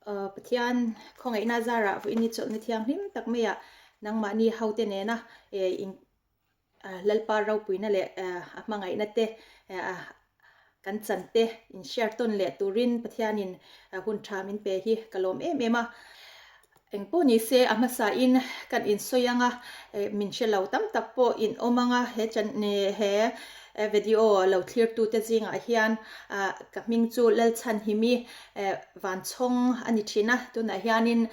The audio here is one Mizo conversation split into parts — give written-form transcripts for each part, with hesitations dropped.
Pathian khawngaihna zarah vawiin i chawlhna thianghlim tak maiah nangmahni hote nena in Lalpa ropuina leh a hmangaihna te kan chan te in share tawn leh turin Pathianin hun tha min pe hi ka lawm em em a. Eng pawh ni se a hmasain kan insawi ang a, min hre lo tam tak pawh in awm ang a, he chan he video lo thlirtute zingah hian ka hming chu Lalchhanhimi Vanchhawng a ni thin a, tunah hianin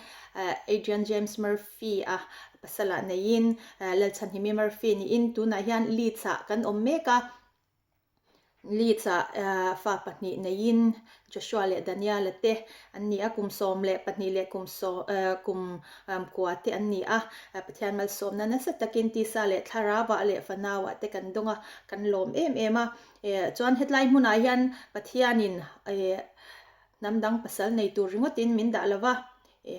Adrian James Murphy-a pasalah neiin Lalchhanhimi Murphy niin tunah hian Leeds-ah kan awm mek a. Leeds-ah fa pahnih neiin Joshua leh Daniel-a te an ni a, kum 12 leh kum kum kua te an ni a. Pathian malsawmna nasa takin tisa leh thlarauah leh fanauah te kan dawng a, kan lawm em em a. Chuan hetlai hmunah hian Pathianin hnam dang pasal nei tur ringawtin min dah lo va,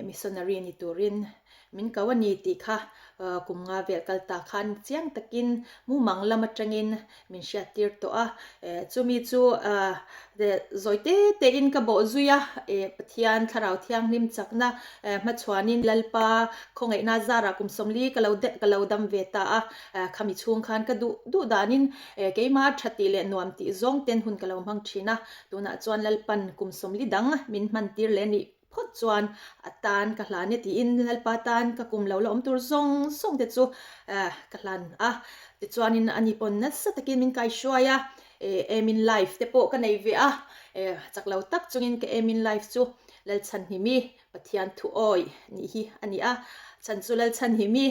Missionary ni turin min ko a ni tih kha kum nga vel kal ta khan chiang takin mumang lam atangin min hriattir tawh a. Chumi chu zawi te tein ka bawh zui a, Pathian Thlarau Thianghlim chakna hmachhuanin Lalpa khawngaihna zarah kum 40 ka lo ka lo dam ve ta a. Khami chhung khan ka duh duh danin keimah tha tih leh nuam tih zawng ten hun ka lo hmang thin a. Tunah chuan Lalpan kum 40 dang min hmantir leh a nih. Phawt chuan a tan ka hlan e tiin Lalpa tan ka kum lo la awm tur zawng zawng te chu ka hlan a. Tichuanin ani pawn nasa takin min kaihruai a, aim in life te pawh ka nei ve a, chak lo tak chungin ka aim in life chu Lalchhanhimi Pathian thu awi nih hi a ni a. Chhan chu Lalchhanhimi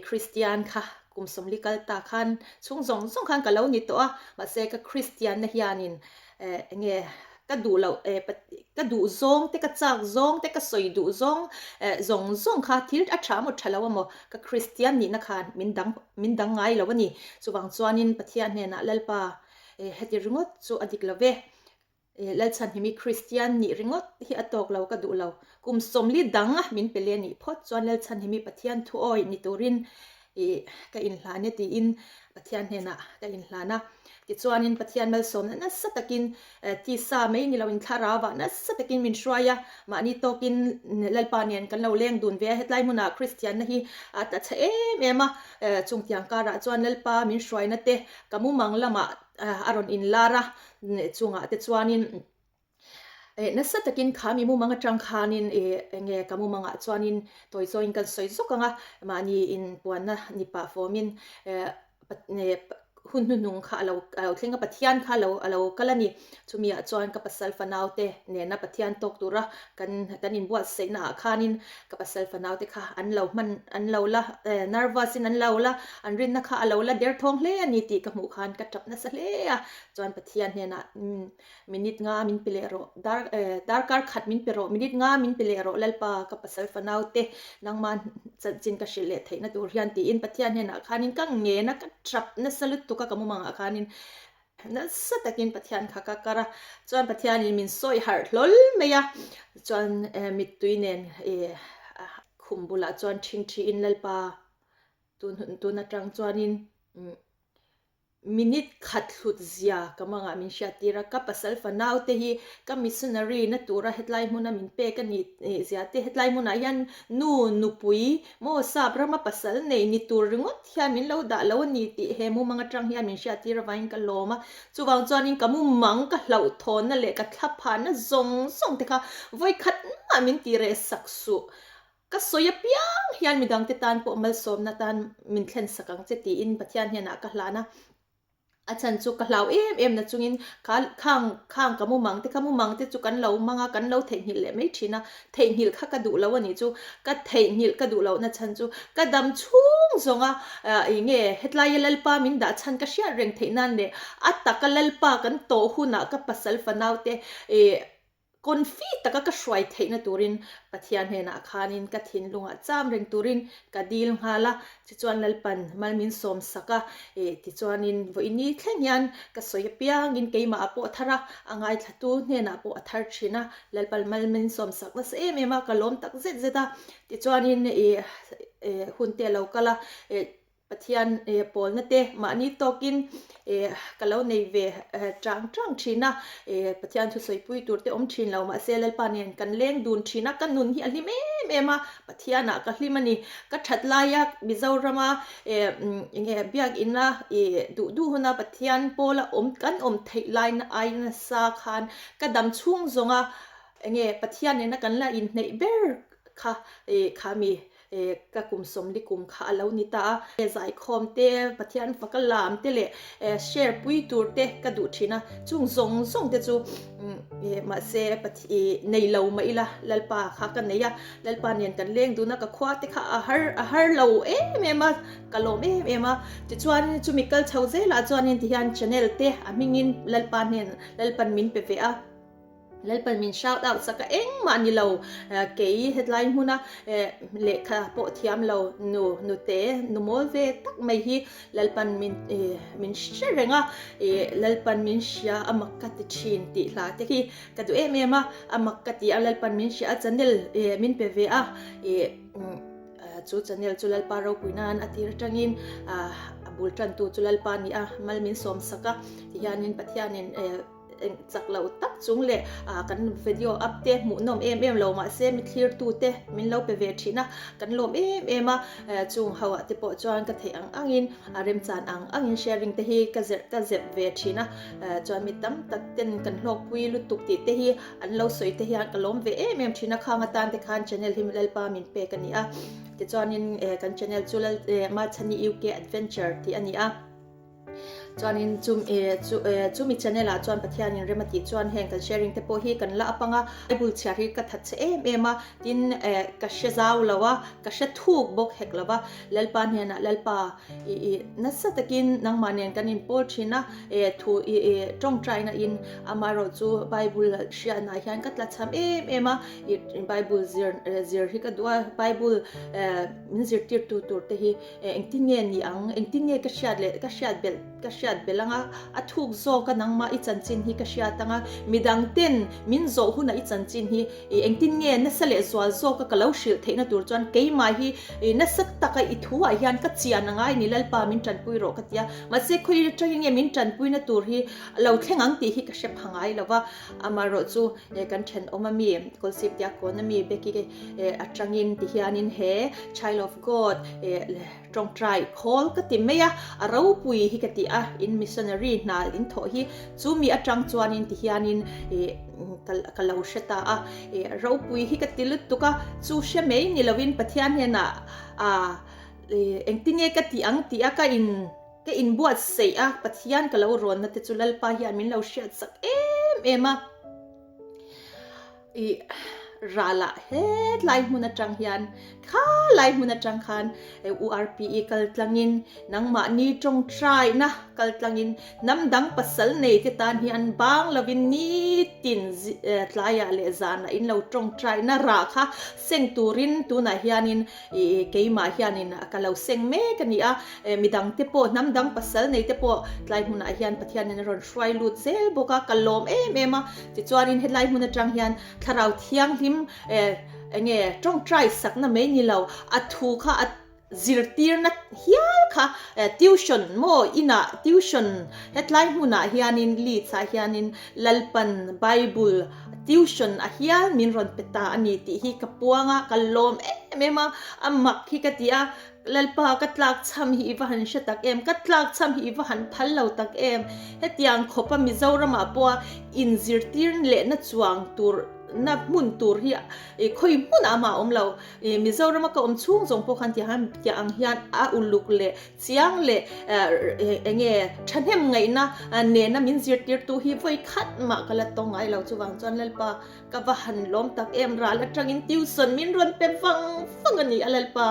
Kristian kha kum 40 kal ta khan chhung zawng zawng khan ka lo ni tawh a, mahse ka Kristianna hianin eng nge Ka duh loh eh ka duh zawng te, ka chak zawng te, ka sawi duh zawng eh zawng zawng kha thil a tha emaw tha lo emaw ka Kristian nihna khan min dang min dang ngai lo a ni. Chuvang chuanin Pathian hnenah Lalpa eh heti ringawt chu a dik lo ve, eh Lalchhanhimi Kristian nih ringawt hi a tawk lo ka duh lo. Kum 40 dang min pe leh nih phawt chuan Lalchhanhimi Pathian thu awi ni turin Ih, ka inhlan e tiin Pathian hnenah ka inhlan a. Tichuanin Pathian malsawmna nasa takin tisa mai ni loin thlarauah nasa takin min hruai a. Mahni tawkin Lalpa nen kan lo leng dun ve a. Hetlai hmunah Kristianna hi a tla chhe em em a. Chungtiang karah chuan Lalpa min hruaina te ka mumang lamah a rawn inlar a. Chungah te chuanin Eh nasa takin kha mi mumang atang khanin eh enge ka mumangah chuanin tawi chawiin kan sawi zawk ang a, mahni inpuanna ni pah fawmin eh hun hnuhnung kha a lo a lo thleng a, Pathian kha a lo a lo kal a ni. Chumi ah chuan ka pasal fanau te nena Pathian tawk tura kan kan inbuatsaihna ah khanin ka pasal fanau te kha an lo hman an lo la eh nervous in an lo la an rinna kha a lo la derthawng hle a ni tih ka hmuh khan ka tap nasa hle a, chuan Pathian hnenah Minute nga min pe leh rawh, dar eh darkar khat min pe rawh, minute nga min pe leh rawh Lalpa ka pasal fanau te nangma chanchin ka hrilh leh theihna tur hian tiin Pathian hnenah khanin ka ngen a, ka tap nasa lutuk a ka mumangah khanin nasa takin Pathian kha ka kar a, chuan Pathianin min sawi harh hlawl mai a, chuan eh mittui nen eh khum bulah chuan ṭhingṭhiin Lalpa tun tun aṭang chuanin umm. Minute khat hlut zia ka mangah min hriattir a, ka pasal fanau te hi ka missionary na tura hetlai hmuna min pek a ni zia te, hetlai hmunah hian nu nupui maw sap rama pasal nei ni tur ringawt hian min lo dah lo a ni tih he mumang atang hian min hriattir avangin ka lawm a, chuvang chuanin ka mumang ka hlauhthawnna leh ka thlaphanna zawng zawng te kha vawikhat mah min ti reh sak suh. Ka sawi apiang hian midangte tan pawh malsawmna tan min thlen sak ang che tiin Pathian hnenah ka hlan a. A chhan chu ka hlau em em na chungin kha khang khang ka mumang te ka mumang te chu kan lo mang a, kan lo theihnghilh leh mai thin a. Theihnghilh kha ka duh lo a nih chu. Ka theihnghilh ka duh lohna chhan chu ka dam chhung zawnga eng nge hetlaia Lalpa min dah chhan ka hriat reng theih nan leh a taka Lalpa kan tawh hunah ka pasal fanaute ih Confi taka ka hruai theihna turin Pathian hnenah khanin ka thinlungah cham reng turin ka dil nghal a, tichuan Lalpan mal min sawm sak a, eh tichuanin vawiini thleng hian ka sawi apiangin keimah ah pawh a thar a, a ngaithlatu hnenah pawh a thar thin a, Lalpan mal min sawm sak nasa em em a, ka lawm tak zet zet a, tichuanin eh eh hun te a lo kal a, eh. Pathian pawlna te mahni tawkin ka lo nei ve chang chang thin a, Pathian thusawi pui tur te awm thin lo mahse Lalpa nen kan leng dun thin a, ka nun hi a hlim em em a, Pathianah ka hlim a ni. Ka that laia Mizorama enge biakina duh duh huna Pathian pawla awm kan awm theih laina ai nasa khan ka dam chhung zawnga enge Pathian nena kan la inhneih ber kha kha mi Ka kum sawmli kum kha a lo ni ta a, zaikhawm te, Pathian faka lam te leh share pui tur te ka duh thin a, chung zawng zawng te chu mahse nei lo mah ila Lalpa kha ka nei a, Lalpa nen kan leng dun a, ka khua te kha a har a har lo em em a, ka lawm em em a, tichuan chumi kal chho zelah chuanin tihian channel te a hmingin Lalpa hnen Lalpan min pe ve a. Lalpan min shout out sak a engmah ni lo kei hetlai hmuna lehkha pawh thiam lo nu nute nu mawl ve tak mai hi Lalpan min min hre reng a Lalpan min hria a mak ka ti thin tih hla te hi ka duh em em a a mak ka ti a Lalpan min hria a channel min pe ve a chu channel chu Lalpa ropui nan a tir atangin a bul tantu chu Lalpa ni a mal min sawm sak a tihianin Pathianin Chak lo tak chung leh kan video up te hmuh nawm em em lo mahse mi thlir tu te min lo pe ve thin a, kan lawm em em a, chung ho ah te pawh chuan ka theih ang ang in a remchan ang ang in sharing te hi ka zirh ka zep ve thin a, chuan mi tam tak ten kan hlawkpui lutuk tih te hi an lo sawi te hian ka lawm ve em em thin a, khang atan te khan channel hi Lalpa min pek a ni a, tichuanin kan channel chu Lal Machhani UK Adventure tih a ni a. Chuanin chum eh chu eh chumi channel ah chuan Pathianin rem a tih chuan heng kan sharing te pawh hi kan la up anga Bible chhiar hi ka that che em em a, tin eh ka hre zau lo a, ka hre thuk bawk hek lo va, Lalpa hnenah Lalpa i i nasa takin nangmah nen kan inpawl thin a, eh thu i i tawngtaina in amaherawh chu Bible hriatna ah hian ka tla cham em em a, i Bible zir zir hi ka duh a, Bible eh min zirtirtu tur te hi Engtin nge ni ang? Engtin nge ka hriat leh ka hriat belh ka hriat belh anga? A thuk zawk a nangmah i chanchin hi ka hriat anga, midang ten min zawh hunah i chanchin hi engtin nge nasa leh zual zawka ka lo hrilh theihna tur chuan keimah hi nasa taka i thuah hian ka chian angai ni Lalpa min tanpui rawh ka ti a. Mahse khawi atangin nge min tanpuina tur hi lo thleng ang tih hi ka hre pha ngai lo va. Amaherawh chu kan thenawm ami Kawlsip Diakkawn ami Becky atangin tihianin he Child of God tawngtai khawl ka ti mai a, a ropui hi ka ti a, in missionary hna in thawh hi chumi atang chuanin tihianin ka lo hre ta a, ropui hi ka ti lutuk a, chu hre mai ni lovin Pathian hnenah engtinge ka tih ang tih a ka in Ka inbuatsaih a, Pathian ka lo rawnna te chu Lalpa hian min lo hriatsak em em a. I ralah hetlai hmun atang hian khalai hmun atang khan URPE kal tlangin nangmahni tawngtaina kal tlangin hnam dang pasal nei te tan hian bang lovin nitin tlaiah leh zanah in lo tawngtaina rah kha seng turin tunah hianin I keimah hianin ka lo seng mek a ni a, midang te pawh hnam dang pasal nei te pawh tlai hmunah hian Pathianin a rawn hruai lut zel bawk a, ka lawm em em a. Tichuanin hetlai hmun atang hian Thlarau Thianghlim enge tawngtai sakna mai ni lo, a thu kha a zirtirna hial kha tuition maw inah tuition hetlai hmunah hianin Leeds ah hianin Lalpan Bible tuition a hial min rawn pe ta a ni tih hi ka puang a, ka lawm em em a, a mak hi ka ti a, Lalpa ka tlak chham hi i va han hre tak em, ka tlak chham hi i va han phal lo tak em, hetiang khawpa Mizoramah pawha inzirtir lehna chuang tur na hmun tur hi khawi hmunah mah a awm lo, Mizorama ka awm chhung zawng pawh khan tiang ang hian a uluk leh Chiang leh enge thahnem ngaihna nena min zirtirtu hi vawi khat mah ka la tawng ngai lo. Chuvang chuan Lalpa ka va han lawm tak em, ral atangin tuition min rawn pe vang vang a ni a Lalpa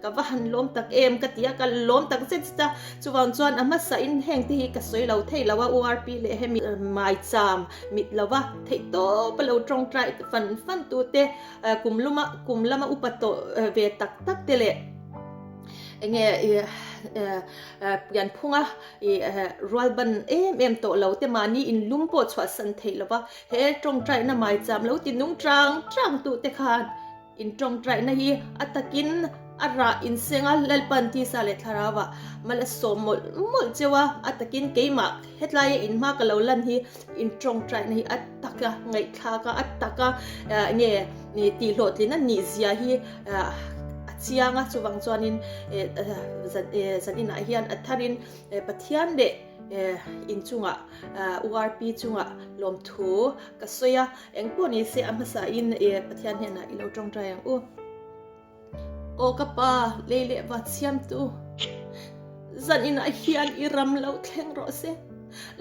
ka va han lawm tak em ka ti a, ka lawm tak zet zet a. Chuvang chuan a hmasa in heng te hi ka sawi lo thei lo a, URP leh hemi maicham mit lova theihtawp a lo tawngtai fan fan tute kum luma kum lama upa tawh ve tak tak te leh Enge i pianphunga i rualban em em tawh lo te mahni inlum pawh chhuahsan theih lova he tawngtaina maicham lo ti nung chang chang tu te khan in tawngtaina hi a takin. A rah inseng a, Lalpan tisa leh thlarauah mal a sawm mawlh mawlh cheu a, a takin keimah hetlaia inhma ka lo lan hi intawngtaina hi a taka ngaihthlak a, a taka nge tihhlawhtlin a nih zia hi a chiang a, chuvang chuanin zan inah hian a tharin Pathian leh inchungah URP chungah lawmthu ka sawi a, engpawh nise a hmasain Pathian hnenah i lo tawngtai ang u. Aw ka pa, lei leh va chhiamtu, zan inah hian i ram lo thleng rawh se.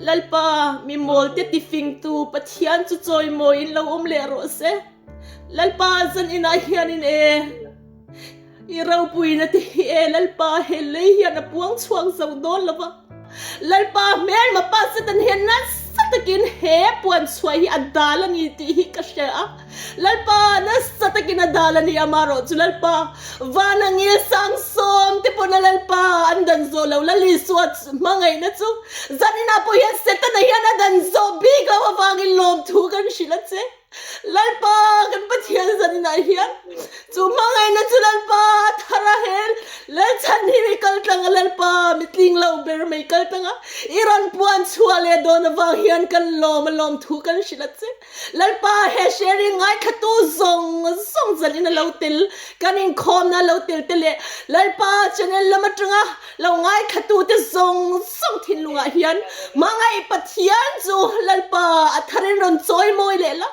Lalpa, mi mawlte tifingtu Pathian chu chawimawiin lo awm leh rawh se. Lalpa, zan inah hianin e, I ropuina te hi e Lalpa he lei hian a puang chhuak zo dawn lo va. Lalpa hmelma pa Satan hian nasa takin he puan chhuah hi a dal a ni tih hi ka hria a. Lalpa nasa takin a dal a ni amarawh chu Lalpa van a ngil sang sawm te pawn a Lalpa an dan zawh lo Lal Isua hmangaihna chu zaninah pawh hian Setana hian a dan zawh bik loh avangin lawmthu kan hrilh a che. Lalpa kan Pathian zaninah hian chu hmangaihna chu Lalpa a thar a hel Lalchhan hi mi kal tlang a Lalpa mi tling lo ber mai kal tlang a i rawn puan chhuah leh dawn avang hian kan lawm a lawm thu kan hrilh a che Lalpa he sharing ngaithlatu zawng zawng zanin a lo tel kan inkhawmna a lo tel te leh Lalpa channel lam atanga Lo ngaithlatute zawng zawng thinlungah hian hmangaih Pathian chu Lalpa a tharin rawn chawimawi leh la.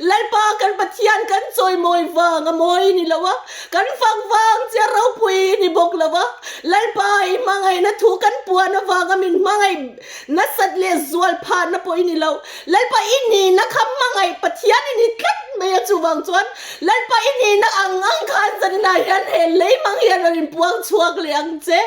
Lalpa kan Pathian kan chawimawi vang a mawi ni lo a, kan fak vang che a ropui ni bawk lo a. Lalpa i hmangaihna thu kan puan avanga min hmangaih nasat leh zual phahna pawh i ni lo. Lalpa i nihna kha hmangaih Pathian i ni tlat mai a, chuvang chuan Lalpa i nihna ang ang khan zaninah hian he lei hmang hian rawn inpuang chhuak leh ang che.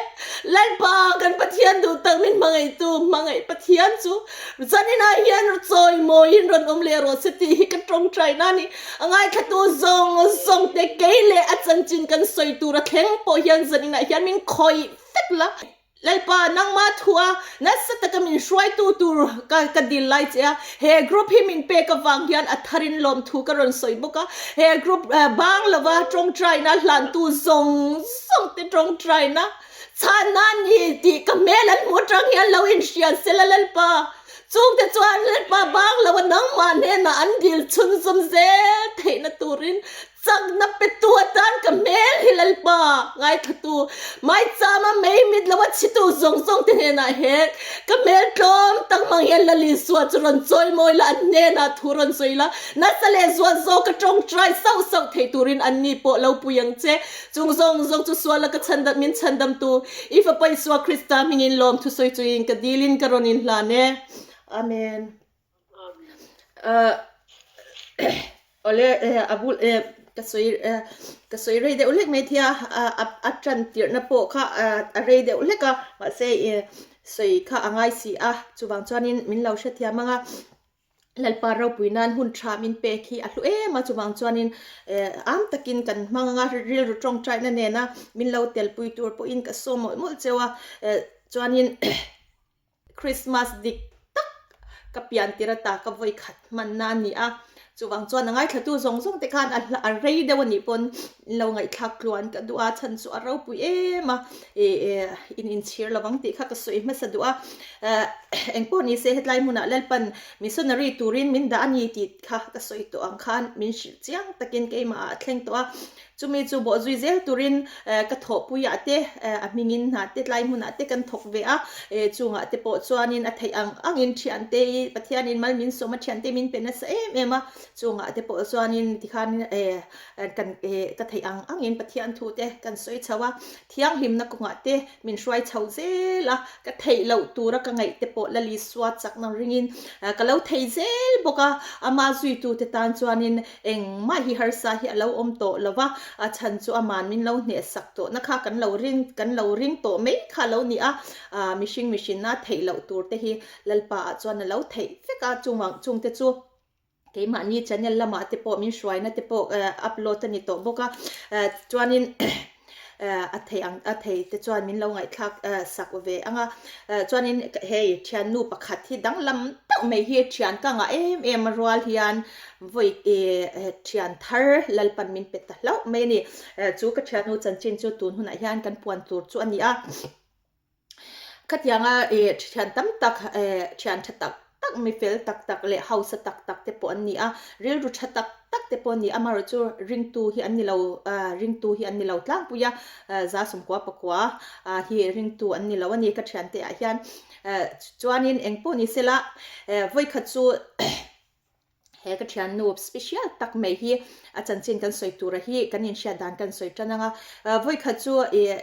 Lalpa kan Pathian duh tak min hmangaihtu hmangaih Pathian chu zaninah hian chawimawiin rawn awm leh rawh se tih hi ka tawngtaina a ni. A ngaithlatu zawng zawng te kei leh a chanchin kan sawi tur a thleng pawh hian zaninah hian min khawih vek la. Lalpa, nangmah thua nasa taka min hruaitu tur ka ka dil lai che a, he group hi min pek avang hian a tharin lawmthu ka rawn sawi bawk a, he group bang lova tawngtaina hlantu zawng zawng te tawngtaina chhanna a ni tih ka hmel an hmuh atang hian lo inhriat sela Lalpa, chungte chuan Lalpa bang lova nangmah hnenah an dil chhunzawm zel theihna turin Chakna petu atan ka hmel hi Lalpa ngaithlatu maichama mei mit lo a chhitu zawng zawng te hnenah hek ka hmel tlawm tak hmang hian Lal Isua chu rawn chawimawi la, an hnenah thu rawn sawi la, nasa leh zual zawk ka tawngtai sauh sauh thei turin an ni pawh lo pui ang che. Chung zawng zawng chu suala ka chhandam min chhandamtu i Fapa Isua Krista hmingin lawm thusawi chuin ka dilin ka rawn inhlan e. Amen. Awle a bul ka sawi ka sawi rei deuh hlek mai thei a a tan tirhna pawh kha a rei deuh hlek a mahse ih sawi kha a ngai si a chuvang chuanin min lo hrethiam ang a Lalpa ropui nan hun tha min pek hi a hlu em a chuvang chuanin am takin kan hmang ang a rilru tawngtaina nena min lo telpui tur pawhin ka sawm mawlh mawlh cheu a chuanin. Christmas dik tak ka pian tir ata ka vawi khat hmanna a ni a, chuvang chuan a ngaithlatu zawng zawng te khan a hla a rei deuh a nih pawn in lo ngaihthlak tluan ka duh a, chhan chu a ropui em a, ih in inchhir lo vang tih kha ka sawi hmasa duh a, eh engpawh ni se hetlai hmunah Lalpan missionary turin min dah a ni tih kha ka sawi tawh ang khan min hrilh chiang takin keimah ah a thleng tawh a. Chumi chu bawhzui zel turin ka thawhpuiah te, a hmingin hna te tlai hmunah te kan thawk ve a, chungah te pawh chuanin a theih ang angin thiante i Pathianin mal min sawm a, thiante min pe nasa em em a, chungah te pawh chuanin tikhan kan ka theih ang angin Pathian thu te kan sawi chho a, thianghlimna kawngah te min hruai chho zel a, ka theih loh tura ka ngaih te pawh Lalisua chakna ringin ka lo thei zel bawk a, ama zuitute tan chuanin Engmah hi harsa hi a lo awm tawh lo va, a chhan chu aman min lo hnehsak tawhna kha kan lo ring kan lo ring tawh mai kha a lo ni a, ah mihring mihrinna theih loh tur te hi Lalpa ah chuan a lo theih vek a, chungah chungte chu keimahni channel lamah te pawh min hruaina te pawh upload a ni tawh bawk a, chuanin. A thei ang a thei te chuan min lo ngaihthlak sak ve ang a. Chuanin hei thiannu pakhat hi danglam deuh mai hi thian ka ngah em em a rual hian vawi thian thar Lalpan min pe ta hlauh mai a ni. Chu ka thiannu chanchin chu tun hunah hian kan puan tur chu a ni a. Khatianga ih thian tam tak eh thian tha tak tak mi fel tak tak leh hausa tak tak te pawh an ni a, rilru tha tak tak te pawh an ni a, amaherawh chu ringtu hi an ni lo ah ringtu hi an ni lo tlangpui a, za sawmkua pakua ah hi ringtu an ni lo a ni ka thiante ah hian eh chuanin engpawh ni sela eh vawikhat chu He ka thiannu special tak mai hi a chanchin kan sawi tura hi kan inhriat dan kan sawi tan anga vawikhat chu ih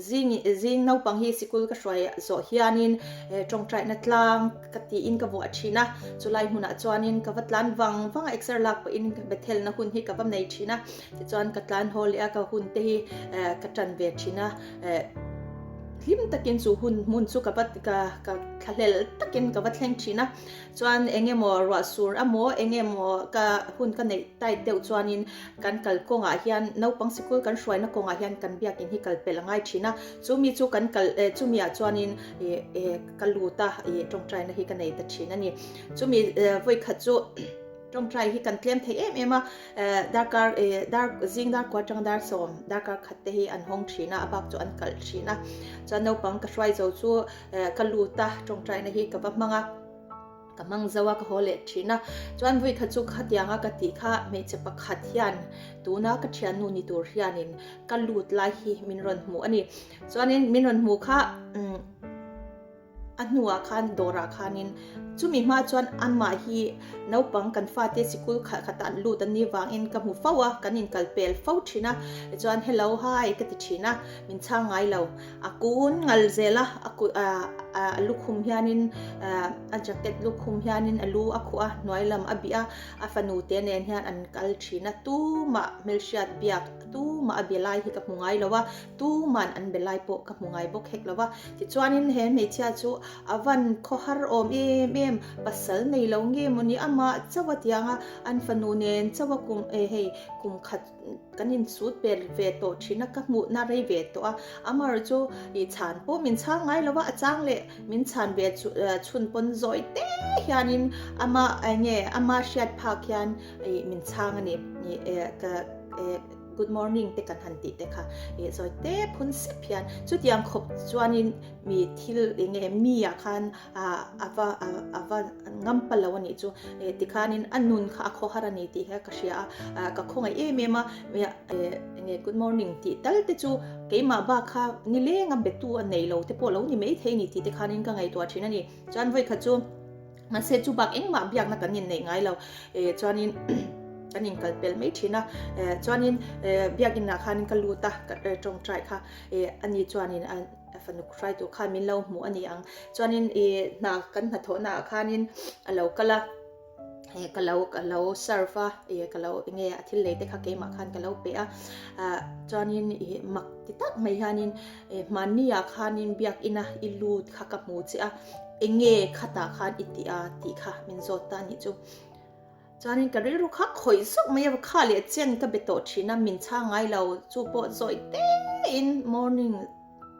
zing zing naupang hi sikul ka hruai zawh hianin tawngtaina tlang ka tiin ka vuah thin a chulai hmunah chuanin ka va tlan vang vang a exer lak pawhin Bethel-na hun hi ka va nei thin a tichuan ka tlan haw leh a ka hun te hi ka tan ve thin a hlim takin chu hun hmun chu ka va ka ka thlahlel takin ka va thleng thin a. Chuan eng emaw ruah sur amaw eng emaw ka hun ka neih tight deuh chuanin kan kal kawngah hian naupang sikul kan hruaina kawngah hian kan biakin hi kal pelh a ngai thin a, chumi chu kan kal eh chumi ah chuanin ih eh ka lut a ih tawngtaina hi ka nei ta thin a ni. Chumi eh vawikhat chu tawngtai hi kan tlem thei em em a, eh darkar eh dar zing darkua atanga dar sawm darkar khat te hi an hawng thin a, a bak chu an kalh thin a, chuan naupang ka hruai zo chu eh ka lut a tawngtaina hi ka va hmang a. Ka hmang zo a, ka haw leh thin a. Chuan vui kha chu khatianga ka tih kha hmeichhe pakhat hian tuna ka thiannu ni tur hianin ka lut lai hi min rawn hmu a ni. Chuanin min rawn hmu kha umm a hnuah khan dawrah khanin chumi hma chuan amah hi naupang kan fate sikul khat khatah an lut an nih vangin ka hmu fo a, kan inkal pel fo thin a. Tichuan hello hi ka ti thin a, min chhang ngai lo. A kun ngal zel a, a kut ah a lukhum hianin a jacket lukhum hianin a lu a khuh a, hnuai lam a bih a, a fanu te nen hian an kal thin a, tumah hmelhriat biak tumah a be lai hi ka hmu ngai lo a, tuman an be lai pawh ka hmu ngai bawk hek lo a, tichuanin he hmeichhia chu a van khawhar awm em em, pasal nei lo nge mawni amah chauh a tiang a, an fanu nen chauh a kum eh hei kum khat Kan insut ber ve tawh thin a, ka hmuhna rei ve tawh a, Amar chu i chhan pawh min chhang ngai lo a, a chang leh min chhan ve chhun pawn zawi te hianin ama eng nge ama hriat phak hian ih min chhang a ni, ih ka good morning te kan han tih te kha ih zawi te phun sep hian chutiang khawp chuanin mi thil eng nge mi ah khan a va a va ngam pa lo a nih chu tikhanin a nun kha a khawhar a ni tih kha ka hria a ka khawngaih em em a enge good morning tih tal te chu keimah bak kha nileng a betu a nei lo te pawh lo ni maithei a ni tih te khanin ka ngaihtuah thin a ni chuan vawikhat chu mahse chu bak engmah biakna kan inneih ngai lo chuanin kan inkal pel mai thin a chuanin biakinah khanin ka lut a ka tawngtai kha ani chuanin a A fanu hruaitu khan min lo hmuh a ni ang. Chuanin i hna kan hnathawhna ah khanin a lo kal a, eh ka lo ka lo serve a, eh ka lo enge a thil lei te kha keimah khan ka lo pe a. Ah chuanin i mak ti tak mai hianin eh hmanni ah khanin biakina i lut kha ka hmu che a, enge khatah khan i tih a tih kha min zawt ta a nih chu. Chuanin ka rilru kha khawih zawk mai a, kha leh chen ka be tawh thin a, min chhang ngai lo, chu pawh zawi tein morning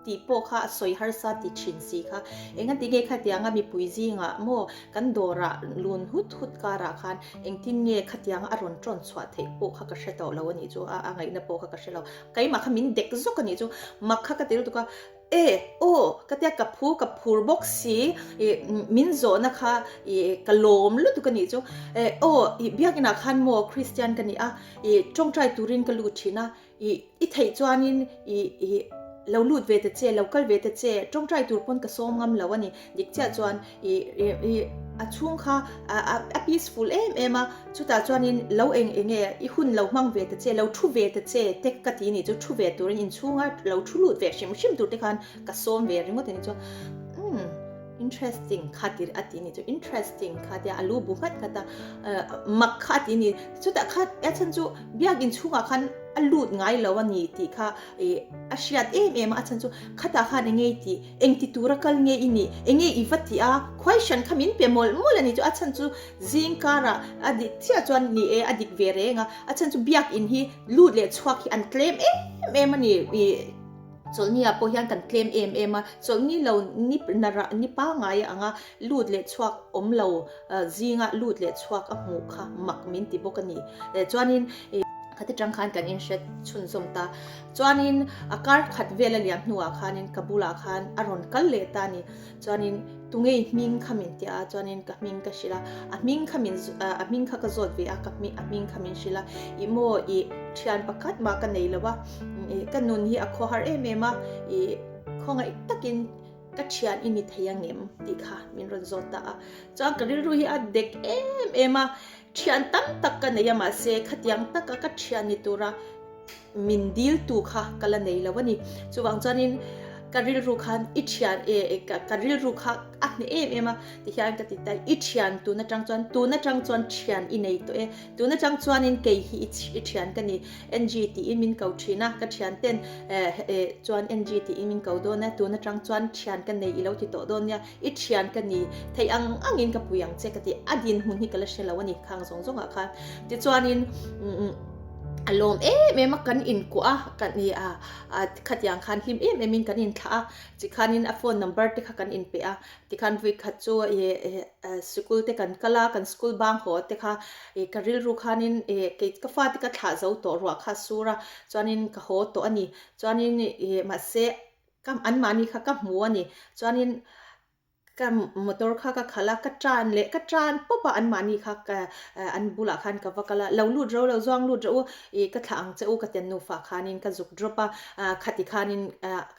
tih pawh kha a sawi harsa ti thin si kha, engati nge khatianga mipui zingah maw kan dawrah lun hut hut karah khan engtin nge khatianga a rawn tawn chhuah theih pawh kha ka hre tawh lo a nih chu, a ngaihna pawh kha ka hre lo, keimah kha min dek zawk a nih chu, mak kha ka ti lutuk a. E, aw, ka tia ka phu ka phur bawk si, ih min zawhna kha ih ka lawm lutuk a nih chu. E, aw, ih biakinah khan maw Kristian ka ni a, ih tawngtai turin ka lut thin a, ih i theih chuanin ih ih lo lut ve ta che, lo kal ve ta che, tawngtai tur pawn ka sawm ngam lo a ni. Dik chiah chuan ih ih a chhung kha a peaceful em em a, chutah chuanin lo eng eng nge i hun lo hmang ve ta che, lo thu ve ta che te ka ti ni chu thu ve turin inchhunga lo thu lut ve hrim hrim tur te khan ka sawm ve ringawt a ni chu. Umm. Interesting kha ti a ti ni chu interesting kha tia a lu bu nghat nghat a, mak kha a ti ni. Chutah kha a chhan chu biakin chhungah khan a lut ngai lo a ni tih kha ih a hriat em em a, a chhan chu khatah khan eng nge i tih, eng ti tura kal nge i nih, eng nge i va tih a, question kha min pe mawlh mawlh a ni chu. A chhan chu zing karah a dik chiah chuan ni e a dik ve reng a, a chhan chu biakin hi lut leh chhuak hi an tlem em em a ni ih. Chawlhni ah pawh hian kan tlem em em a, chawlhni lo ni narah ni pangngai a ang a, lut leh chhuak awm lo zinga lut leh chhuak a hmuh kha mak min ti bawk a ni. Chuanin khati tang khan kan inhre chhunzawm ta. Chuanin a kar khat vel a liam hnuah khanin ka bulah khan a rawn kal leh ta a ni. Chuanin tunge i hming kha min ti a, chuanin ka hming ka hrilh a, a hming kha min a hming kha ka zawt ve a, ka hming a hming kha min hrilh a, ih maw ih thian pakhat mah ka nei lo a, ih ka nun hi a khawhar em em a, ih khawngaih takin ka thian i ni thei angem tih kha min rawn zawt ta a, chuan ka rilru hi a dek em em a, thian tam tak ka nei a mahse khatiang taka ka thian ni tura Min diltu kha ka la nei lo a ni. Chuvang chuanin ka rilru khan i thian e ka rilru kha a hneh em em a tihian ka ti ta i thian tun atang chuan tun atang chuan thian i nei tawh e tun atang chuanin kei hi i thian ka ni NG tiin min ko thin a ka thian ten chuan NG tiin min ko dawn a tun atang chuan thian ka nei i lo ti tawh dawn nia i thian ka ni theih ang angin ka pui ang che ka ti a dinhmun hi ka la hre lo a ni khang zawng zawngah khan tichuanin A lawm em em a, kan inkuah a, kan i a a khatiang khan hlim em em in kan inthlah a, tikhanin a phone number te kha kan inpe a, tikhan vui khat chu i sikul te kan kal a, kan school bang haw te kha i ka rilru khanin i kei ka fate ka thlah zo tawh ruah kha a sur a, chuanin ka haw tawh a ni, chuanin i mahse ka anmahni kha ka hmu a ni, chuanin. Ka motor kha ka khalh a, ka tan leh ka tan pawp a anmahni kha ka an bulah khan ka va kal a, lo lut ro lo zuang lut rawh u ih ka thlah ang che u ka tian nufa khanin ka zuk drop a, khati khanin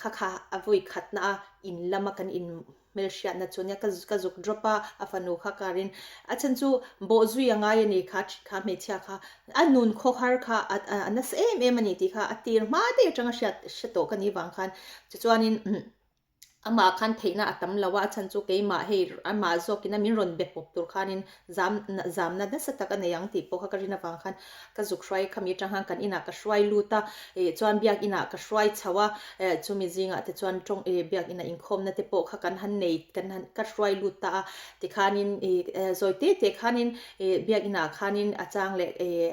kha kha a vawi khatna a in lama kan in hmelhriatna chu nia ka ka zuk drop a, a fanu kha karin a chhan chu bawhzui a ngai a ni kha kha hmeichhia kha a nun khawhar kha a nasa em em a ni tih kha a tir hma daih atanga hriat hre tawh ka nih vang khan tichuanin. Amah khan theihna a tam lo a, a chhan chu keimah hei amah zawkin a min rawn be pawp tur khanin zam zamna nasa tak a nei ang tih pawh kha ka rin avang khan ka zuk hruai khami atang khan kan inah ka hruai lut a, ih chuan biakinah ka hruai chho a, eh chumi zingah te chuan tawng ih biakinah inkhawmna te pawh kha kan han nei kan han ka hruai lut ta a, tikhanin ih zawi te te khanin ih biakinah khanin a chang leh ih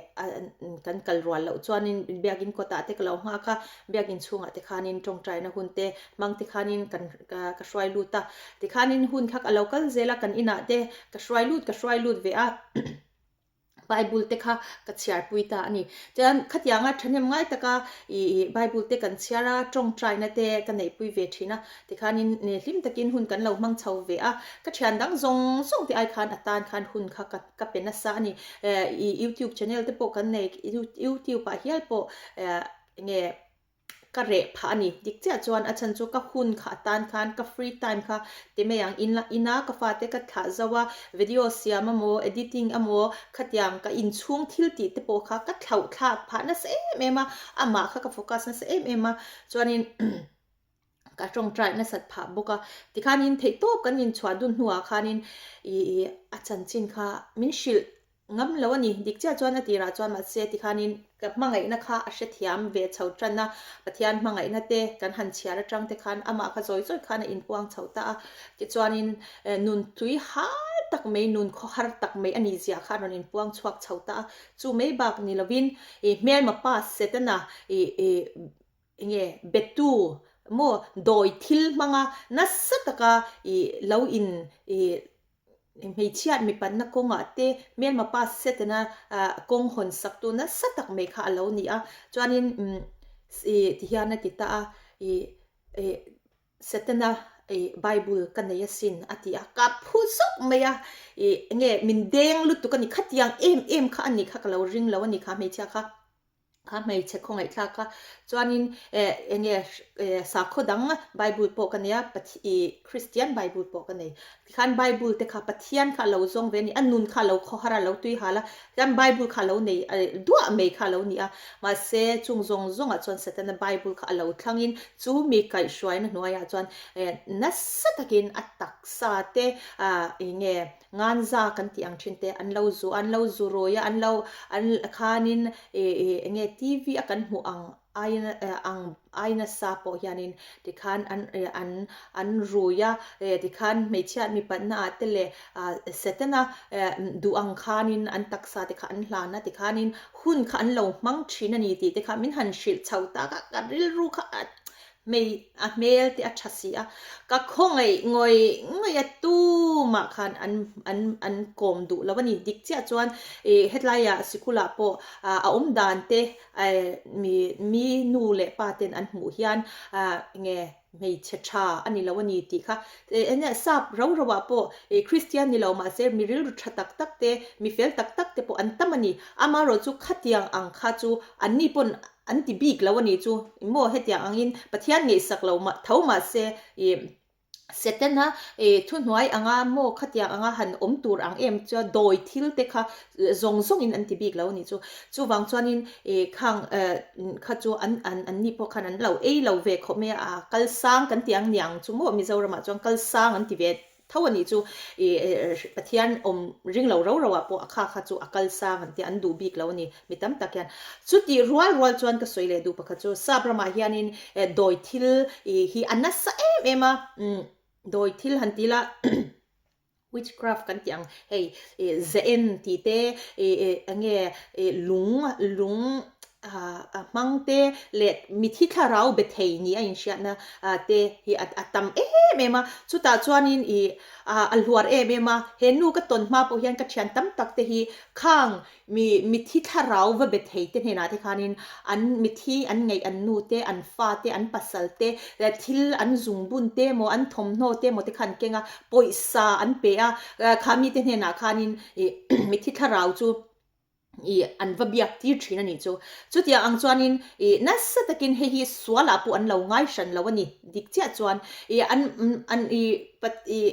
kan kal rual loh chuanin biakin kawtah te ka lo nghak a, biakin chhungah te khanin tawngtaina hun te Hmang tikhanin kan ka hruai lut a, tikhanin hun kha ka lo kal zel a, kan inah te ka hruai lut ka hruai lut ve a, Bible te kha ka chhiar pui ta a ni. Chuan khatianga thahnem ngai taka ih Bible te kan chhiar a, tawngtaina te ka neih pui ve thin a, tikhanin hlim takin hun kan lo hmang chho ve a, ka thian dang zawng zawng te ai khan a tan khan hun kha ka ka pe nasa a ni. Ih YouTube channel te pawh kan nei, YouTube ah hial pawh enge ka reh phah a ni. Dik chiah chuan a chhan chu ka hun kha atan khan ka free time kha ti mai ang in ina ka fate ka thlah zo a, video siam amaw editing amaw khatiang ka inchhung thil tih te pawh kha ka thlauh thlak phah nasa em em a, amah kha ka focus nasa em em a, chuanin ka tawngtai nasat phah bawk a. Tikhanin theihtawp kan inchhuah dun hnuah khanin ih a chanchin kha min hrilh Ngam lo a ni. Dik chiah chuan a tirah chuan mahse tikhanin ka hmangaihna kha a hrethiam ve chho tan a, Pathian hmangaihna te kan han chhiar atang te khan amah kha zawi zawi khan a inpuang chho ta a. Tichuanin nun tui hal tak mai, nun khawhar tak mai a nih zia kha a rawn inpuang chhuak chho ta a. Chu mai bak ni lovin i hmelma pa Setana i i enge betu maw dawi thil hmanga nasa taka i lo in i Hmeichhiat mipanna kawngah te hmelma pa Setana kawng hawn sak tu nasa tak mai kha a lo ni a. Chuanin ti hian a ti ta a, Setana Bible ka nei asin a ti a, ka phu zawk mai a, enge min deng lutuk a ni, khatiang em em kha a ni kha ka lo ring lo a ni kha hmeichhia kha. Kha hmeichhe khawngaihthlak kha chuanin eh enge eh sakhaw dang Bible pawh ka nei a, Pathi ih Christian Bible pawh ka nei. Tikhan Bible te kha Pathian kha a lo zawng ve a ni, a nun kha a lo khawhar a, a lo tui hal a, tichuan Bible kha a lo nei duah mai kha a lo ni a. Mahse chung zawng zawngah chuan Setana Bible kha a lo thlangin chu mi kaihhruaina hnuaiah chuan eh nasa takin a taksa te ah enge Nganza kan tih ang thin te an lo zu an lo zu rawi a, an lo an khanin ih ih enge TV a kan hmuh ang aiin ang ai nasa pawh hianin tikhan an an an rui a, tikhan hmeichhia mipatna ah te leh ah Setana duh ang khanin an taksa te kha an hlan a tikhanin hun kha an lo hmang thin a ni tih te kha min han hrilh chho tak a, ka rilru kha a Hmei a hmel te a tha si a, ka khawngaih ngawih ngawih a tumah khan an an an kawm duh lo a ni. Dik chiah chuan ih hetlaiah sikulah pawh a awm dan te mi mi nu leh pa ten an hmuh hian ah nge hmeichhe tha a ni lo a ni tih kha eng nge sap rau rau ah pawh ih Kristian ni lo mahse mi rilru tha tak tak te mi fel tak tak te pawh an tam a ni. Amaherawhchu khatiang ang kha chu anni pawn An ti bik lo a nih chu. Maw hetiang angin Pathian ngaihsak lo mah tho mah se ih Setana ih thuhnuai anga maw khatiang anga han awm tur ang em chuan dawi thil te kha zawng zawngin an ti bik lo a nih chu. Chuvang chuanin ih khang eh kha chu an an an ni pawh khan an lo ei lo ve khawp mai a, a kal sang kan tih ang niang chu maw Mizoramah chuan kal sang an ti ve Tho a nih chu i Pathian awm ring lo ro ro ah pawh a kha kha chu a kal sang an tia an duh bik lo a ni mi tam tak hian. Chutih rual rual chuan ka sawi leh duh pakhat chu sap ramah hianin dawi thil hi a nasa em em a, dawi thil han ti ila witchcraft kan tih ang hei ze en tih te eng nge lung lung a hmang te leh mithi thlarau be thei ni a inhriatna te hi a tam em em a, chutah chuanin ih a hluar em em a, he nu ka tawn hma pawh hian ka thian tam tak te hi khang mi mithi thlarau va be thei te hnenah te khanin an mithi an ngaih an nu te an fa te an pasal te thil an zungbun te emaw an thawmhnaw te emaw te kha an keng a, pawisa an pe a, kha mite hnenah khanin ih mithi thlarau chu ih an va biak tir thin a nih chu. Chutiang ang chuanin ih nasa takin hei hi sualah pawh an lo ngai hran lo a ni. Dik chiah chuan ih an an ih pat ih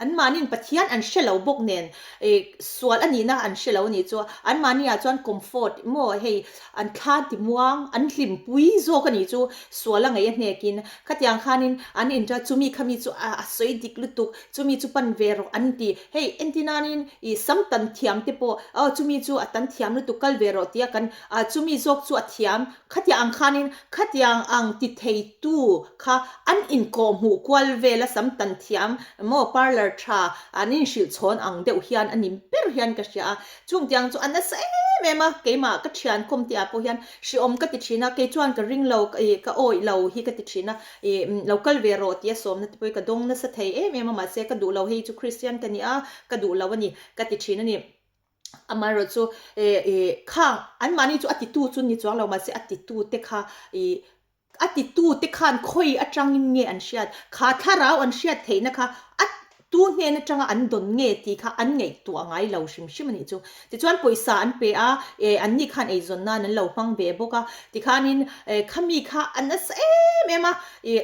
anmahniin Pathian an hre lo bawk nen ih sual a nihna an hre lo a nih chu. Anmahniah chuan comfort maw hei an thla ti muang an hlimpui zawk a nih chu sual a ngaih a hnekin. Khatiang khanin an inṭa chumi khami chu a a sawi dik lutuk chumi chu pan ve rawh an ti. Hei entinanin I sam tan thiam te pawh aw chumi chu a tan thiam lutuk kal ve rawh tia kan ah chumi zawk chu a thiam khatiang ang khanin khatiang ang ti thei tu kha an inkawh hmuh kual vel a sam tan thiam maw parlour tha an inhrilh chhawn ang deuh hian a ni ber hian ka hria a chung tiang chu a nasa em em a keimah ka thian kawm te ah pawh hian hreawm ka ti thin a kei chuan ka ring lo ih ka awih lo hi ka ti thin a ih lo kal ve rawh tia sawmna te pawh hi ka dawng nasa thei em em a mahse ka duh lo hei chu Kristian ka ni a ka duh lo a ni ka ti thin a ni. Amaherawh chu eh ih khang anmahni chu a titu chu ni chuang lo mahse a titu te kha ih a titu te khan khawi atangin nge an hriat kha thlarau an hriat theihna kha a tu hnen atanga an dawn nge tih kha an ngaihtuah ngai lo hrim hrim a nih chu. Tichuan pawisa an pe a eh anni khan eizawn nan an lo hmang ve bawk a tikhanin eh khami kha a nasa em em a ih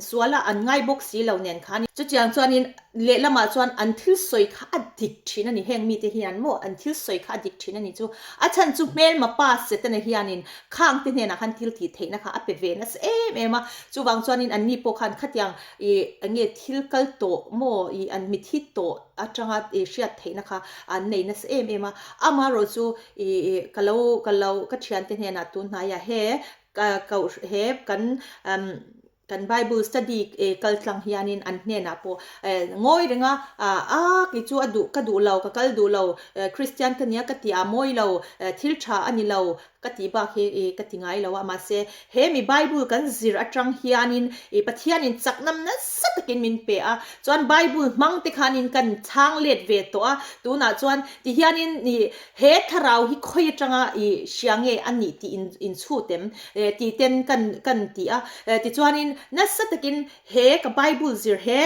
suala an ngai bawk si lo nen khan chutiang chuanin Lehlamah chuan an thil sawi kha a dik thin a ni, heng mite hian maw an thil sawi kha a dik thin a ni chu. A chhan chu hmelma pa Setana hianin khangte hnenah khan thil tih theihna kha a pe ve nasa em em a, chuvang chuanin anni pawh khan khatiang ih eng nge thil kal tawh maw ih an mithi tawh atanga ih hriat theihna kha an nei nasa em em a. Amaherawh chu ih ka lo ka lo ka thiante hnenah tun hnaiah he ka koh he kan umm Kan Bible study kal tlang hianin an hnenah pawh ngawi reng a, a kei chu a duh ka duh lo, ka kal duh lo, Christian ka nia ka tih a mawi lo, thil tha a ni lo ka tih bak hi ka ti ngai lo a. Mahse, he mi Bible kan zir atang hianin Pathianin chaknam nasa takin min pe a, chuan Bible hmang te khanin kan chhang let ve tawh a, tunah chuan tihianin He thlarau hi khawi atanga i hria nge a nih tih in chhut em? Tih ten kan kan ti a. Tichuanin nasa takin he ka Bible zir he.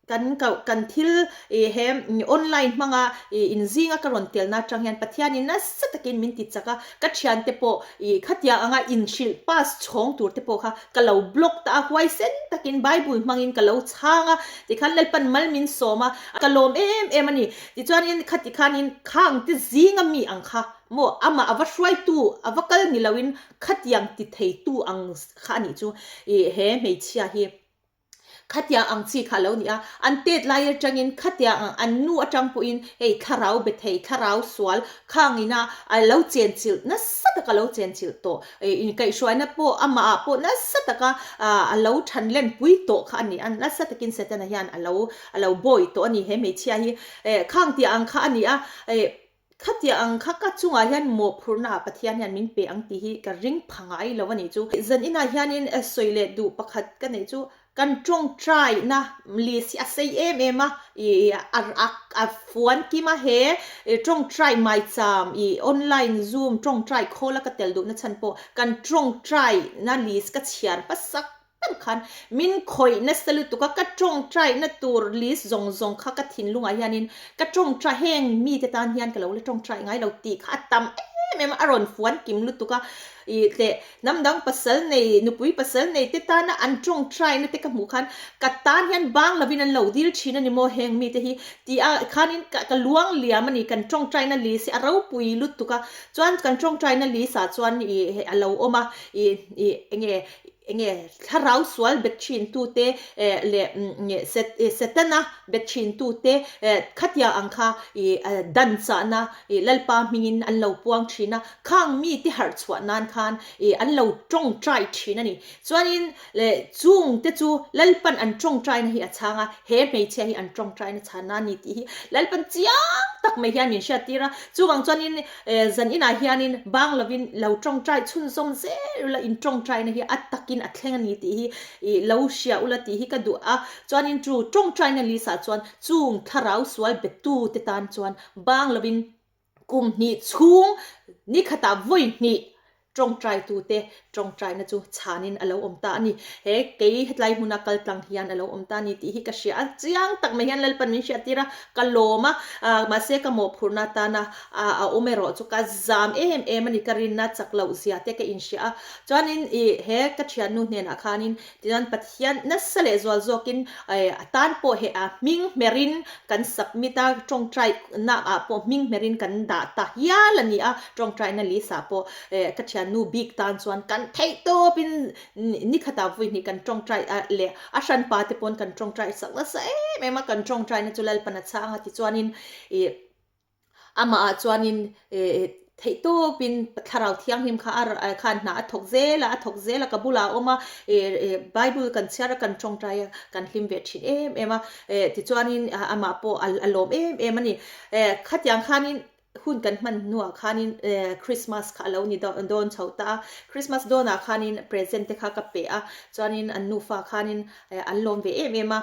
Kan koh kan thil ih he online hmanga ih inzinga ka rawn telna atang hian Pathianin nasa takin min ti chak a, ka thiante pawh ih khatiang anga inhrilh pass chhawng tur te pawh kha ka lo block ta a, huaisen takin Bible hmangin ka lo chhang a, tikhan Lalpan mal min sawm a, ka lawm em em a ni. Tichuanin khati khanin khang te zinga mi ang kha maw amah a va hruaitu a va kal ni loin khatiang ti theitu ang kha a nih chu ih he hmeichhia hi. Khatiang ang chi kha a lo ni a, an tet lai atangin khatiang ang an nu atang pawhin hei thlarau be thei, thlarau sual khangina a lo chenchilh nasa taka lo chenchilh tawh, inkaihhruaina pawh amah ah pawh nasa taka a lo thanlen pui tawh kha a ni a, nasa takin Setana hian a lo a lo bawi tawh a ni he hmeichhia hi, khang tiang ang kha a ni a. Khatiang ang kha ka chungah hian mawhphurhna ah Pathian hian min pe ang tih hi ka ring pha ngai lo a nih chu. Zan inah hianin sawi leh duh pakhat ka neih chu kan tawngtaina list hi a sei em em a, ih a fuan kim a he tawngtai maicham ih online zoom tawngtai khawl a ka tel duhna chhan pawh kan tawngtaina list ka chhiar hmasak ber khan min khawih nasa lutuk a, ka tawngtaina tur list zawng zawng kha ka thinlungah hianin ka tawngtai heng mite tan hian ka lo la tawngtai ngai lo tih kha a tam em em a, a rawn fuan kim lutuk a, ih teh hnam dang pasal nei nupui pasal nei te tana an tawngtaina te ka hmuh khan ka tan hian bang lovin an lo dil thin a ni maw heng mite hi tih ah khanin ka ka luang liam a ni kan tawngtaina list hi a ropui lutuk a, chuan kan tawngtaina list ah chuan ih a lo awm a ih ih eng nge Enge thlarau sual bet thin tute leh Setana bet thin tute khatia ang kha dan chahna Lalpa hmingin an lo puang thin a, khang mite harh chhuah nan khan an lo tawngtai thin a ni. Chuanin chung te chu Lalpan an tawngtaina hi a chhang a, he hmeichhia hi an tawngtaina chhanna a ni tih hi Lalpan chiang tak mai hian min hriattir a. Chuvang chuanin Zan inah hianin bang lovin lo tawngtai chhunzawm zel ula in tawngtaina hi a takin a thleng a ni tih hi ih lo hria ula tih hi ka duh a. Chuanin chu tawngtaina list ah chuan chung thlarau sual betu te tan chuan bang lovin kum hnih chhung nikhatah vawi hnih Tawngtaitute tawngtaina chu chhanin a lo awm ta a ni. He kei hetlai hmuna kal tlang hian a lo awm ta a ni tih hi ka hria a, chiang tak mai hian Lalpan min hriattir a, ka lawm a, mahse ka mawhphurhna atana a awm erawh chu ka zam em em a ni, ka rinna chak loh zia te ka inhria a. Chuanin ih he ka thiannu hnenah khanin Tichuan Pathian nasa leh zual zawkin a tan pawh he a hming hmerin kan submit a, tawngtaina ah pawh hming hmerin kan dah ta hial a ni a, tawngtaina list ah pawh ka thiannu bik tan chuan kan theih tawpin ni khatah vui hnih kan tawngtai a leh a hranpa te pawn kan tawngtai sak nasa em em a, kan tawngtaina chu Lalpan a chhang a tichuanin ih Amah ah chuanin theihtawpin thlarau thianghlim kha a khan hna a thawk zel a, a thawk zel a, ka bulah a awm a, Bible kan chhiar a, kan tawngtai a, kan hlim ve thin em em a, tichuanin amah pawh a lawm em em a ni. Khatiang khanin hun kan hman hnuah khanin Christmas kha a lo ni dawn chho ta a, Christmas dawnah khanin present te kha ka pe a, chuanin an nufa khanin an lawm ve em em a.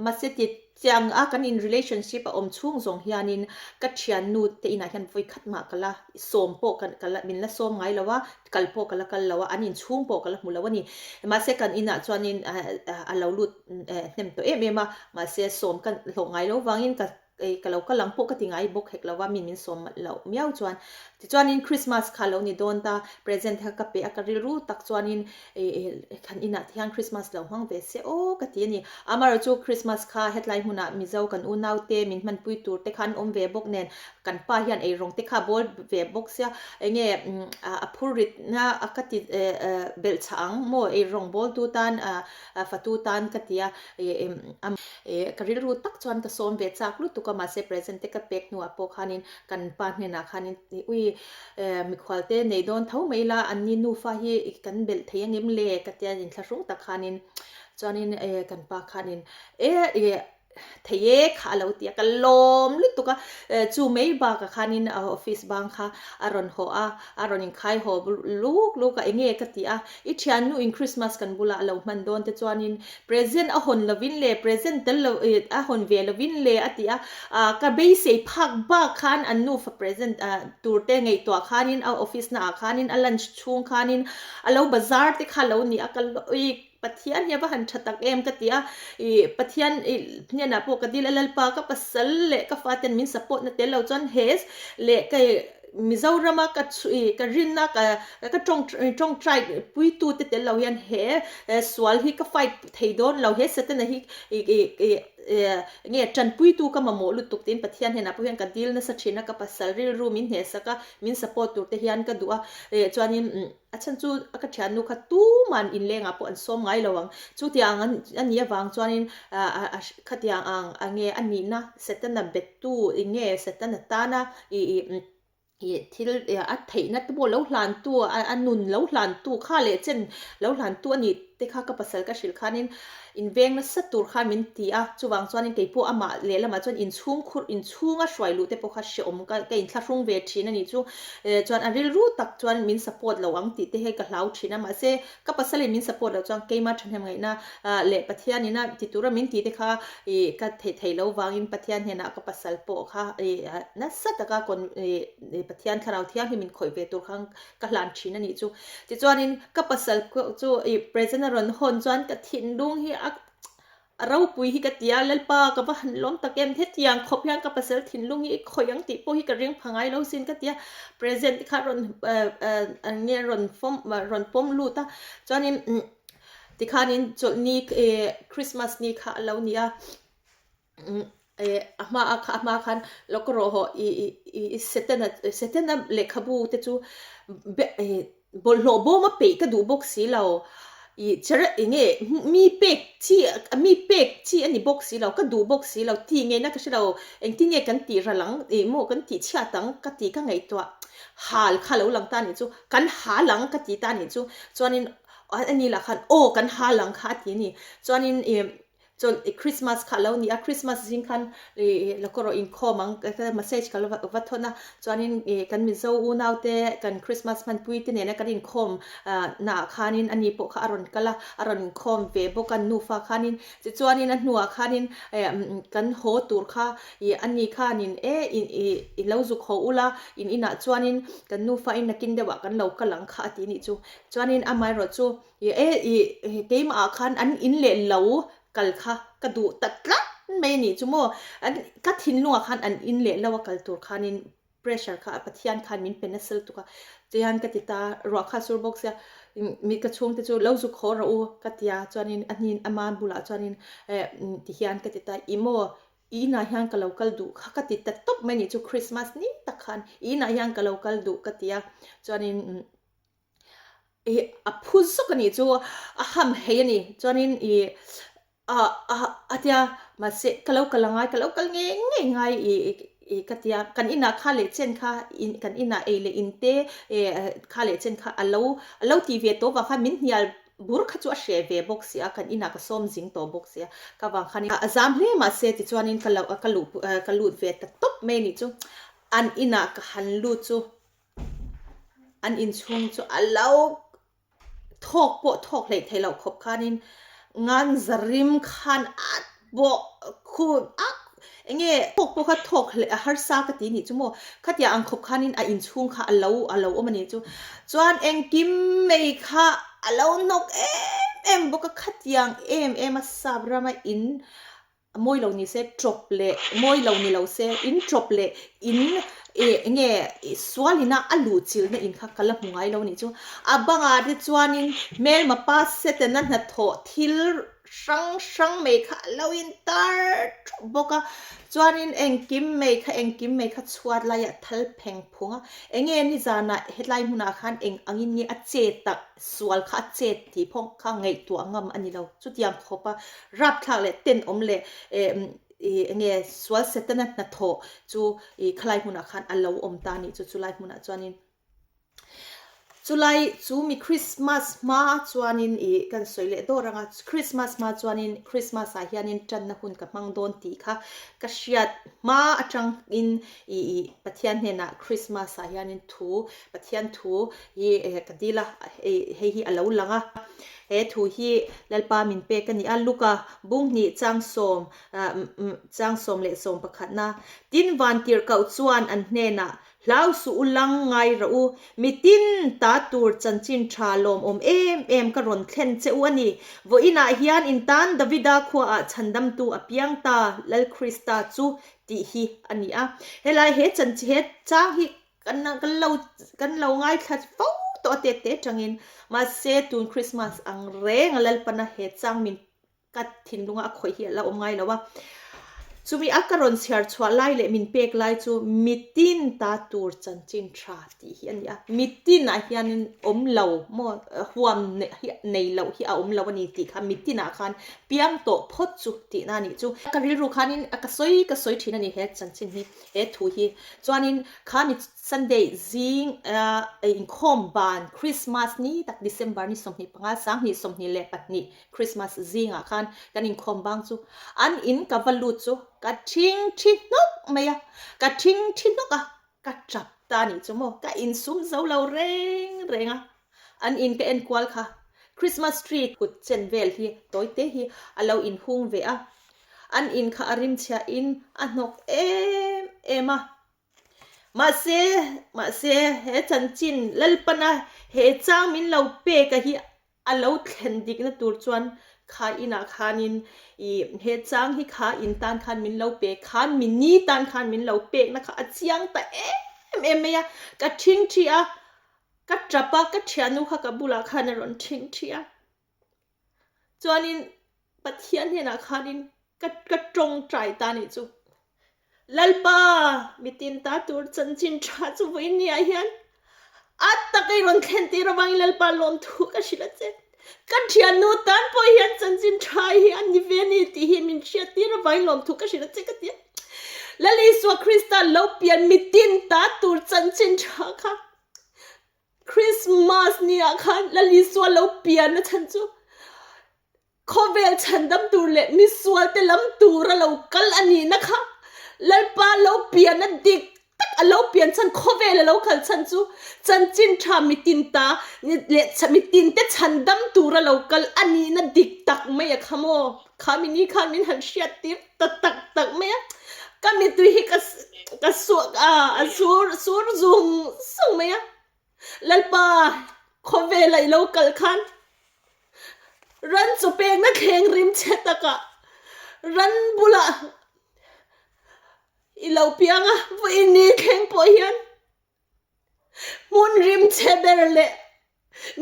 Mahse ti chiang a kan in relationship a awm chhung zawng hianin ka thiannu te inah hian vawi khat mah ka la sawm pawh ka ka la min la sawm ngai lo a, kal pawh ka la kal lo a, an inchhung pawh ka la hmu lo a ni. Mahse kan inah chuanin a lo lut hnem tawh em em a, mahse sawm ka hlawh ngai lo vangin ka Ei ka lo kal ang pawh ka ti ngai bawk hek lo va, min min sawm loh miau chuan. Tichuanin Christmas kha lo ni dawn ta, present kha ka pe a, ka rilru tak chuanin kan inah te hian Christmas lo hmang ve se aw ka ti a ni. Amaherawhchu chu Christmas kha hetlai hmunah Mizo kan unaute min hmanpui tur te kha an awm ve bawk nen, kan pa hian eirawng te kha a bawl ve bawk sia, enge a phur ritna ka ti belhchhah ang maw eirawng bawltu tan fatu tan ka ti a. Ka rilru tak chuan ka sawm ve chak lutuk a, mahse present te ka pek hnuah pawh khanin kan pa hnenah khanin ui mikhual te nei dawn tho mai ila an ni nufa hi kan belh thei angem le ka tia inthlahrung tak khanin chuanin kan pa khanin e thei e kha a lo ti a, ka lawm lutuk a, chu mai bakah khanin office bang kha a rawn haw a, a rawn inkhai haw luk luk a, enge ka ti a, I thiannu in Christmas kan bulah a lo hman dawn te chuanin present a hawn lovin le, present tel lo a hawn ve lovin le a ti a, ka beisei phak bak khan an nufa present tur te ngaihtuah khanin a office na ah khanin a lunch chhung khanin a lo bazar te kha lo ni a, ka ui. Pathian hi a va han tha tak em ka ti a, ih Pathian ih hnenah pawh ka dil a Lalpa ka pasal leh ka faten min support na tel lo chuan he leh ka ih Mizorama ka ih ka rinna ka ka tawng tawngtai puitu te tel lo hian he sual hi ka fight thei dawn lo he Setana hi ih ih ih nge tanpuitu ka mamawh lutuk tiin Pathian hnenah pawh hian ka dil nasa thin a ka pasal rilru min hnehsak a min support tur te hian ka duh a eh chuanin A chhan chu a ka thiannu kha tuman inlengah pawh an sawm ngai lo ang. Chutiang a nih avang chuanin khatiang ang a nge a nihna Setana bettu eng nge Setana tana ih thil a theihna te pawh lo hlantu a nun lo hlantu kha leh chen lo hlantu a nih te kha ka pasal ka hrilh khanin inveng nasa tur khan min ti a, chuvang chuanin kei pawh amah lehlamah chuan inchhung khur inchhunga hruai luh te pawh kha hrehawm ka ka inthlahrung ve thin a nih chu. Eh chuan a rilru tak chuan min support lo ang tih te hi ka hlau thin a, mahse ka pasalin min support loh chuan keima thahnem ngaihna leh Pathianin a ti tura min tih te kha ih ka theih theih loh vangin Pathian hnenah ka pasal pawh kha ih nasa taka kawn ih Pathian thlarau thianghlim min khawih ve tur khan ka hlan thin a nih chu. Tichuanin ka pasal chu ih present a rawn hawn chuan ka thinlung hi a a ropui hi ka ti a, Lalpa ka va han lawm tak em, hetiang khawp hian ka pasal thinlung hi i khawih ang tih pawh hi ka ring pha ngai lo sin ka ti a, present te kha rawn eh nge rawn fawm rawn pawm lut a, chuanin tikhanin chawlhni ih Christmas ni kha a lo ni a. Eh a hma a kha a hma khan lawk rawh haw i i i i Setana Setana lehkhabu te chu be eh bawlhhlawh bawm a peih ka duh bawk si lo i chera eng nge mi pek chi mi pek chi a ni bawk si lo ka duh bawk si lo tih ngeina ka hre lo engtin nge kan tih ral ang ih maw kan tih chhiat ang ka tih ka ngaihtuah hal kha lo lang ta nih chu kan hal ang ka ti ta nih chu chuanin a ni lah khan aw kan hal ang kha a ti a ni chuanin ih Chuan i Christmas kha a lo ni a, Christmas zing khan i lawk erawh inkhawm ang ka message ka lo va thawn a, chuanin i kan Mizo unau te kan Christmas hmanpui te nena kan inkhawm naah khanin ani pawh kha a rawn kal a, a rawn inkhawm ve bawk a nufa khanin, tichuanin a hnuah khanin kan haw tur kha i ani khanin e i i lo zuk haw ula in inah chuanin kan nufa in nakin deuhah kan lo kal ang kha a ti nih chu, chuanin amaherawhchu chu I e i keimah ah khan an in leh lo kal kha ka duh ta tlat mai a nih chu maw. An ka thinlung ah khan an in leh lo a kal tur khanin pressure kha Pathian khan min pe nasa lutuk a. Tihian ka ti ta ruah kha sur bawk sia mi ka chhungte chu lo zuk haw rawh u ka ti a chuanin a hnin ama bulah chuanin eh tihian ka ti ta i maw i inah hian ka lo kal duh kha ka ti ta tawp mai a nih chu Christmas ni tak khan i inah hian ka lo kal duh ka ti a chuanin Ih a phu zawk a nih chu a ham hei a ni chuanin ih a a a tia mahse ka lo kal angai ka lo kal ngei ngei ngai ih ih ka tia kan inah kha leh chen kha in kan inah ei leh in te eh kha leh chen kha a lo a lo tih ve tawh vang khan min hnial bur kha chu a hreh ve bawk si a kan inah ka sawm zing tawh bawk si a ka vang khanin a zam hle mahse tichuanin ka lo ka luh ka lut ve ta tawp mai a nih chu an inah ka han lut chu. An inchhung chu a lo thawk pawh thawk hleih theih loh khawp khanin ngan zarim khan a bawh khu a enge thawk pawh kha thawk hleh a harsa ka ti nih chu maw khatiang ang khawp khanin a inchhung kha a lo a lo awm a nih chu chuan engkim mai kha a lo hnawk em em bawk a khatiang em em a sap rama in A mawi lo ni se trawp leh mawi lo ni lo se in trawp leh in ih enge sual ina a luh chilhna in kha ka la hmu ngai lo a nih chu. A bangah te chuanin hmelma pa Setana hnathawh thil hrang hrang mai kha a lo in tar thup bawk a, chuanin engkim mai kha engkim mai kha chhuat laiah thal pheng phung a, enge nizanah hetlai hmunah khan eng angin nge a che tak sual kha a chet tih phawng kha ngaihtuah ngam a ni lo. Chutiang khawpa rapthlak leh tenawm leh eh ih enge sual setana hnathawh chu ih khalai hmunah khan a lo awm ta a nih chu. Chulai hmunah chuanin chulai chu mi Christmas hma chuanin ih kan sawi leh dawr ang a, Christmas hma chuanin Christmas ah hianin tanna hun ka hmang dawn tih kha ka hriat hma atangin ih ih Pathian hnenah Christmas ah hianin thu Pathian thu hi ka dil a, hei hi a lo lang a. He thu hi Lalpa min pek a ni a, Luka bunghnih chang sawm chang 11 pakhatna, Tin van tirhkoh chuan an hnenah. Hlau suh u lang ngai rawh u, mitin ta tur chanchin tha lawmawm em em ka rawn thlen che u a ni. Vawiinah hian in tan Davida khuaah chhandamtu a piang ta, Lal Krista chu tih hi a ni a. Helai he chanchin he chang hi kan kan lo kan lo ngaithla fo tawh a tete tangin mahse tun Christmas ang reng a Lalpana he chang min Ka thinlunga a khawih hi a la awm ngai lo a. Chumi a ka rawn chhiar chhuah lai leh min pek lai chu mitin ta tur chanchin tha tih hi a ni a. Mitinah hianin awm lo maw huam nei loh hi a awm lo a ni tih kha mitinah khan piang tawh phawt chu tihna a nih chu. Ka rilru khanin ka sawi ka sawi thin a ni he chanchin hi he thu hi. Chuanin kha mi Sunday zing inkhawm ban Christmas ni tak December ni 25 2022 Christmas zingah khan kan inkhawm bang chu an in ka va lut chu ka thing thi hnawk mai a, ka thing thi hnawk a, ka tap ta nih chu maw, ka insum zo lo reng reng a, an in ka en kual kha Christmas tree kut chen vel hi tawi te hi a lo inhung ve a, an in kha a rimchhiah in a hnawk em em a. Mahse, mahse he chanchin Lalpana he chang min lo pek a hi A lo thlen dikna tur chuan kha inah khanin i he chang hi kha in tan khan min lo pe khan mi ni tan khan min lo pekna kha a chiang ta em em mai a, ka thing thi a, ka tap a, ka thiannu kha ka bulah khan a rawn thing thi a. Chuanin Pathian hnenah khanin ka ka tawngtai ta nih chu. Lalpa, mitin ta tur chanchin tha chu vawinia hian a taka i rawn thlen tir avangin Lalpa lawmthu ka hrilh a che. Ka thiannu tan pawh hian chanchin tha hi a ni ve a ni tih hi min hriat tir avangin lawmthu ka hrilh a che ka ti a. Lal Isua Krista lo pian mitin ta tur chanchin tha kha Christmas niah khan Lal Isua lo pian a chhan chu Khawvel chhandam tur leh misualte lam tura lo kal a nihna kha Lalpa lo pian a dik tak a lo pian chhan khawvel a lo kal chhan chu chanchin tha mitin ta leh mitinte chhandam tura lo kal a nihna dik tak mai a kha maw? Kha mini khan min han hriat tir ta tak tak mai a, ka mittui hi ka ka suak a, a sur sur zung zung mai a. Lalpa khawvela i lo kal khan ran chaw pekna thleng rim che takah ran bulah i lo piang a, vawiin ni thleng pawh hian Hmun rim chhe ber leh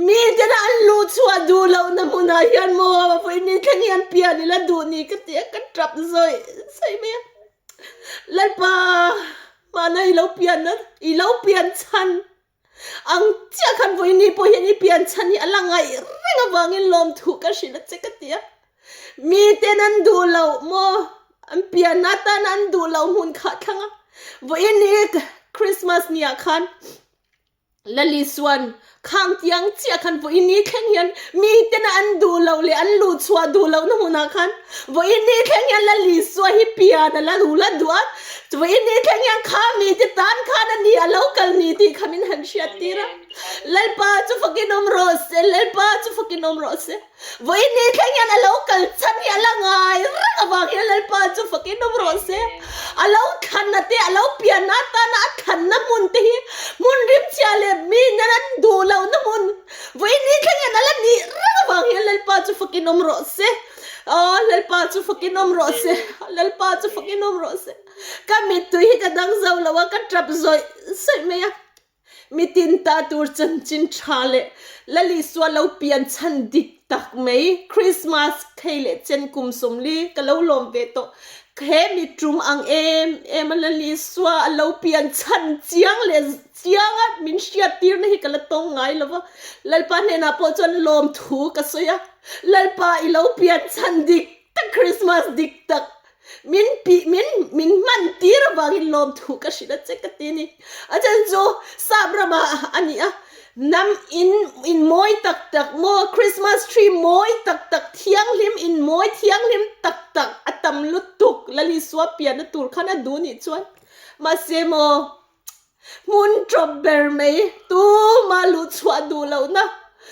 miten an luh chhuah duh lohna hmunah hian maw vawiin thleng hian pian ila duh ni ka ti a, ka tap zawih zawih mai a. Lalpa, hmana i lo pian a, i lo pian chhan ang chiah khan vawiin ni pawh hian i pian chhan hi a la ngaih reng avangin lawmthu ka hrilh a che ka ti a. Miten an duh loh maw? An pian atana an duh loh hmun kha thlang a. Vawiin hi Christmas ni ah khan Lali chuan khang tiang chiah khan vawiin ni thleng hian miten an duh loh leh an luh chhuah duh lohna hmunah khan vawiin ni thleng hian Lali Isua hi pian a la duh la duh a. Vawiin ni thleng hian kha mite tan khan a ni a lo kal ni tih kha min han hriat tir a. Lalpa chu fakin awm rawh se, Lalpa chu fakin awm rawh se. Vawiin ni thleng hian a lo kal chhan hi a la ngai reng avang hian Lalpa chu fakin awm rawh se. A lo thlanna te, a lo pianna atana a thlanna hmun te hi hmun rimchhia leh mi nen an duh lohna hmun vawiin ni thleng hian a la nih reng avang hian Lalpa chu fakin awm rawh se. Aw Lalpa chu fakin awm rawh se. Lalpa chu fakin awm rawh se. Ka mittui hi ka dang zo lo a, ka tap zawih zawih mai a. Mitin ta tur chanchin tha leh Lal Isua lo pian chhan dik tak mai Christmas thei leh chen kum 40 ka lo lawm ve tawh. He mi tum ang em em a Lal Isua a lo pian chhan chiang leh chiang a min hriat tirna hi ka la tawng ngai lo va. Lalpa hnenah pawh chuan lawm thu ka sawi a, Lalpa i lo pian chhan dik tak Christmas dik tak Min pi min min hman tir avangin lawmthu ka hrilh a che ka ti a ni. A chhan chu sap ramah a ni a, hnam in in mawi tak tak maw Christmas tree mawi tak tak thianghlim in mawi thianghlim tak tak a tam lutuk Lalisua pianna tur khan a duh nih chuan mahse maw Hmun ṭawp ber mai, tumah luh chhuah duh lohna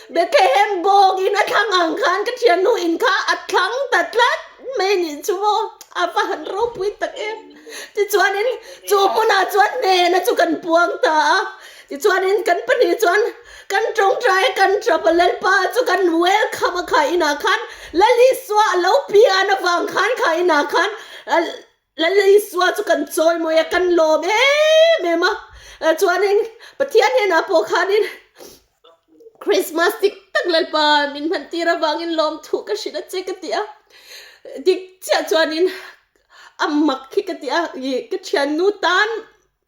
Bethlehem bawngin a thlang ang khan ka thiannu in kha a thlang ta tlat mai nih chu maw, a va han ropui tak em. Tichuanin chu hmunah chuan hnena chu kan puang ta a. Tichuanin kan pahnih chuan kan tawngtai a, kan tap a, Lalpa chu kan welcome a kha inah khan Lal Isua a lo pian avang khan kha inah khan Lal Isua chu kan chawimawi a, kan lawm em em a. Chuanin Pathian hnenah pawh khanin Christmas dik tak Lalpa min hman tir avangin lawmthu ka hrilh a che ka ti a. Dik chiah chuanin a mak khi ka ti a, ih ka thiannu tan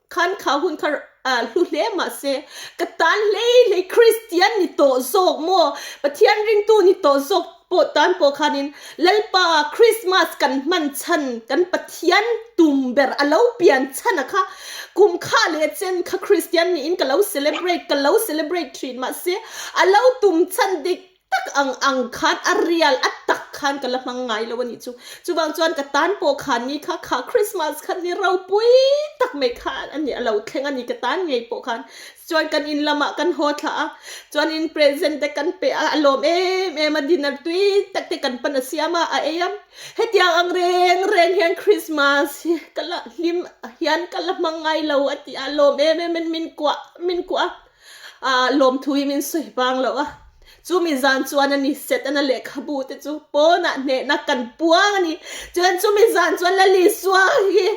khan kha hun kha hlu hle mahse ka tan hlei hlei Kristian ni tawh zawk maw Pathian ringtu ni tawh zawk pawh tan pawh khanin Lalpa Christmas kan hman chhan kan Pathian tum ber a lo pian chhan a kha kum kha leh chen kha Kristian niin ka lo celebrate ka lo celebrate thin mahse a lo tum chhan dik tak ang ang khan a rial a tak khan ka la hmang ngai lo a nih chu. Chuvang chuan ka tan pawh khan ni kha kha Christmas khan ni ropui tak mai khan a ni a lo thleng a ni ka tan ngei pawh khan. Chuan kan in lamah kan haw thlah a, chuan in present te kan pe a, a lawm em em a, dinner tui tak te kan pan a siam a, a ei a. Hetiang ang reng reng hian Christmas hi ka la hlim hian ka la hmang ngai lo a ti a, a lawm em em in min kuah min kuah a. A lawmthu hi min sawi vang lo a, chumi zan chuan a ni Setana lehkhabu te chu pawnah hnehna kan puang a ni. Chuan chumi zan chuan Lal Isua hi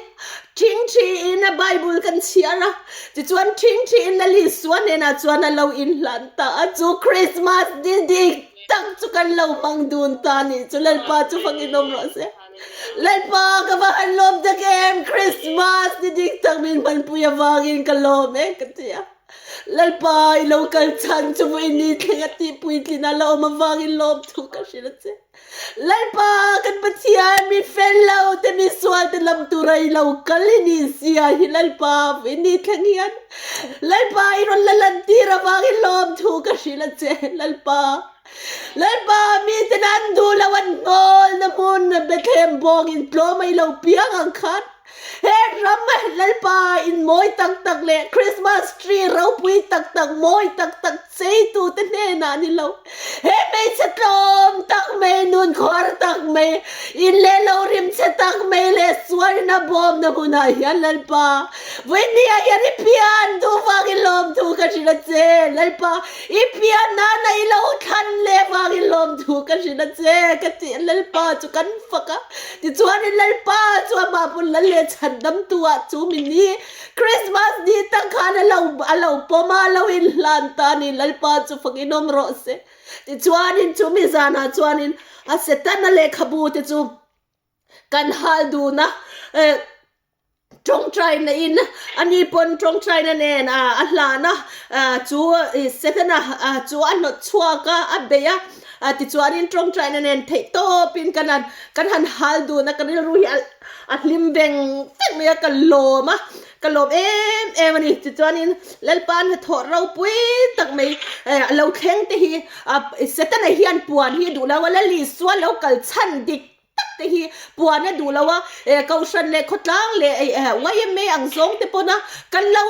ṭhingṭhiin a Bible kan chhiar a, tichuan ṭhingṭhiin Lal Isua hnenah chuan a lo inhlan ta a, chu Christmas ni dik tak chu kan lo hmang dun ta a nih chu Lalpa chu fakin awm rawh se. Lalpa ka va han lawm tak em, Christmas ni dik tak min hmanpui avangin ka lawm e ka ti a. Lalpa i lo kal chhan chu vawi ni thleng a tih puitlin a la awm avangin lawmthu ka hrilh a che. Lalpa kan Pathian mi fel lo te mi sual te lam tura i lo kal i ni sia hi Lalpa vawi ni thleng hian Lalpa i rawn la lan tir avangin lawmthu ka hrilh a che Lalpa Lalpa mi ten an duh lo an hnawl na hmun Bethlehem bawngin tlawm a i lo piang ang khan He ram Lalpa in mawi tak tak leh Christmas tree ropui tak tak mawi tak tak cheitu te hnenah ni lo. He hmeichhe tlawm tak mai, nun khuar tak mai, in leh lo rimchhe tak mai leh sualna bawmna hmunah hian Lalpa vawinia hian i pian duh vangin lawmthu ka hrilh a che. Lalpa i pian nana i lo thlan leh vangin lawmthu ka hrilh a che ka tih Lalpa chu kan fak a. Tichuanin Lalpa chu amah pawn lal leh chhandamtu ah chu min hi Christmas ni tak khan a lo a lo pawm a, a lo inhlan ta a ni, Lalpa chu fakin awm rawh se. Tichuanin chumi zanah chuanin a Setana lehkhabu te chu kan hal dun a, eh, Tawngtaina in ani pawn tawngtaina nen a hlan a, chu Setana chu a hnawt chhuak a, a bei a, tichuanin tawngtaina nen theih tawpin kan han kan han hal dun a, ka rilru hi a hlim veng veng mai a, ka lawm a, ka lawm em em a ni. Tichuanin Lalpa hnathawh ropui tak mai a lo thleng te hi Setana hian puan hi duh lo a, Lal Isua lo kal chhan dik tak te hi puan a duh lo a, eh kohhran leh khawtlang leh eh YMA ang zawng te pawn a kan lo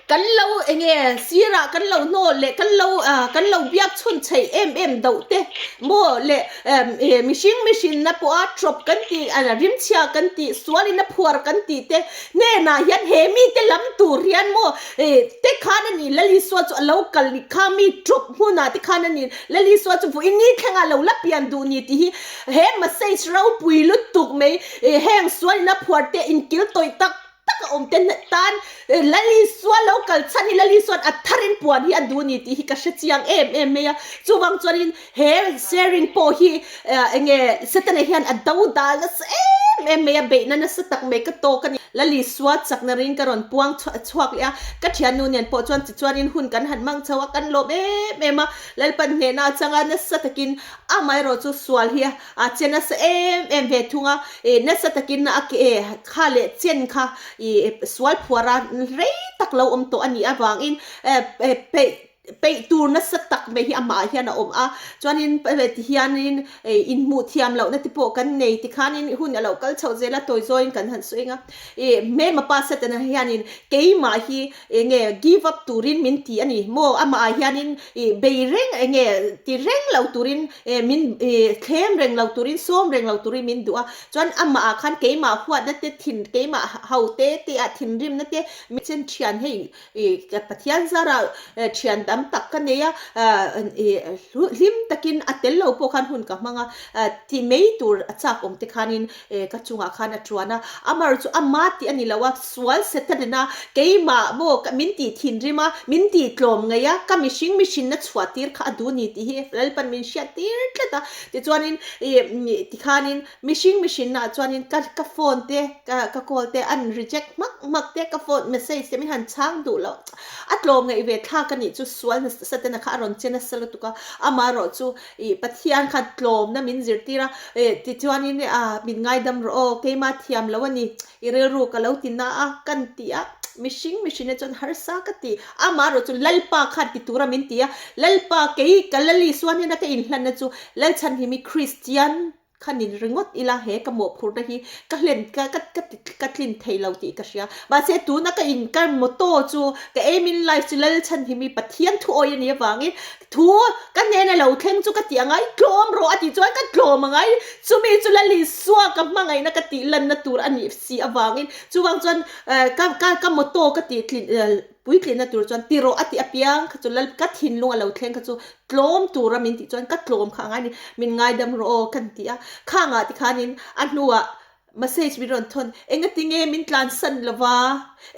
kan lo enge sirah kan lo hnawl leh kan lo ah kan lo biak chhun chheih em em doh te maw leh eh mihring mihrinna pawha trawp kan tih rimchhia kan tih sualin a phuar kan tih te hnenah hian he mite lam tur hian maw eh te khan a ni Lal Isua chu a lo kal ni kha mi trawp hmunah te khan a ni Lal Isua chu vawiin ni thlengah lo la pian duh ni tih hi he message ropui lutuk mai heng sualina phuar te inkil tawih tak tak a awm te tan Lal Isua lo kal chhan hi Lal Isua'n a tharin puan hi a duh ni tih hi ka hre chiang em em mai a. Chuvang chuanin he sharing pawh hi enge Setana hian a do dal nasa em em mai a, beihna nasa tak mai ka tawk a ni. Lal Isua chakna ring ka rawn puang chhuak leh a, ka thiannu nen pawh chuan tichuanin hun kan han hmang chho a, kan lawm em em a. Lalpan hnehna a changa nasa takin amaherawh chu sual hi a che nasa em em ve thung a, ih nasa takin a ke kha leh chen kha ih sual phuara rei tak lo awm tawh a nih avangin peih. Peih tur nasa tak mai hi amah ah hian a awm a, chuanin ti hianin inhmuh thiam lohna te pawh kan nei tikhanin hun a lo kal chhoh zel a, tawi zawiin kan han sawi ang a, ih hmelma pa Satana hianin keimah hi eng nge give up turin min ti a ni maw, amah ah hianin ih bei reng eng nge ti reng lo turin min ih thlem reng lo turin sawm reng lo turin min duh a, chuan amah ah khan keimah huatna te thin keimah ho te te ah thinrimna te mi chen thian hei I ka Pathian zarah thian tam tak ka nei a, i hlim takin a tel lo pawh khan hun ka hmang a, ti mai tur a chak awm te khanin ka chungah khan a tuan a, amaherawhchu chu ama tih a ni lo a, sual Satan a keimah maw min tih thinrim a, min tih tlawm ngei a, ka mihring mihrinna chhuah tir kha a duh a ni tih hi Lalpan min hriat tir tlat a, tichuanin i tikhanin Mihring mihrinna ah chuanin ka ka phone te ka ka call te an reject hmak hmak te ka phone message te min han chhang duh loh a tlawm ngaih ve thlak a nih chu sual nasa ten a kha a rawn che nasa lutuk a amaherawh chu ih Pathian khan tlawmna min zirtir a eh tichuanin ah min ngaidam rawh aw keima thiam lo a ni i rilru ka lo ti na a kan ti a mihring mihrinna chuan harsa ka ti amaherawh chu Lalpa khan ti tura min ti a Lalpa kei ka Lalisua hnena ka inhlanna chu Lalchhanhimi Kristian Khanin ringawt ila he ka mawhphurhna hi ka hlen ka ka ka ti ka tlin thei lo tih ka hria. Mahse tuna ka in ka motto chu ka aim in life chu Lalchhanhimi Pathian thu awi a nih avangin thu ka hnena lo thleng chu ka tih angai tlawm rawh a tih chuan ka tlawm angai chumi chu Lalisua ka hmangaihna ka tih lanna tur a nih si avangin chuvang chuan ka ka ka motto ka tih tlin Puitlinna tur chuan ti rawh a tih apiang kha chu lal ka thinlung a lo thleng kha chu tlawm tura min tih chuan ka tlawm kha a ngai a ni, min ngaidam rawh aw kan ti a, khangah tikhanin a hnuah message min rawn thawn, engatinge min tlansan lo va,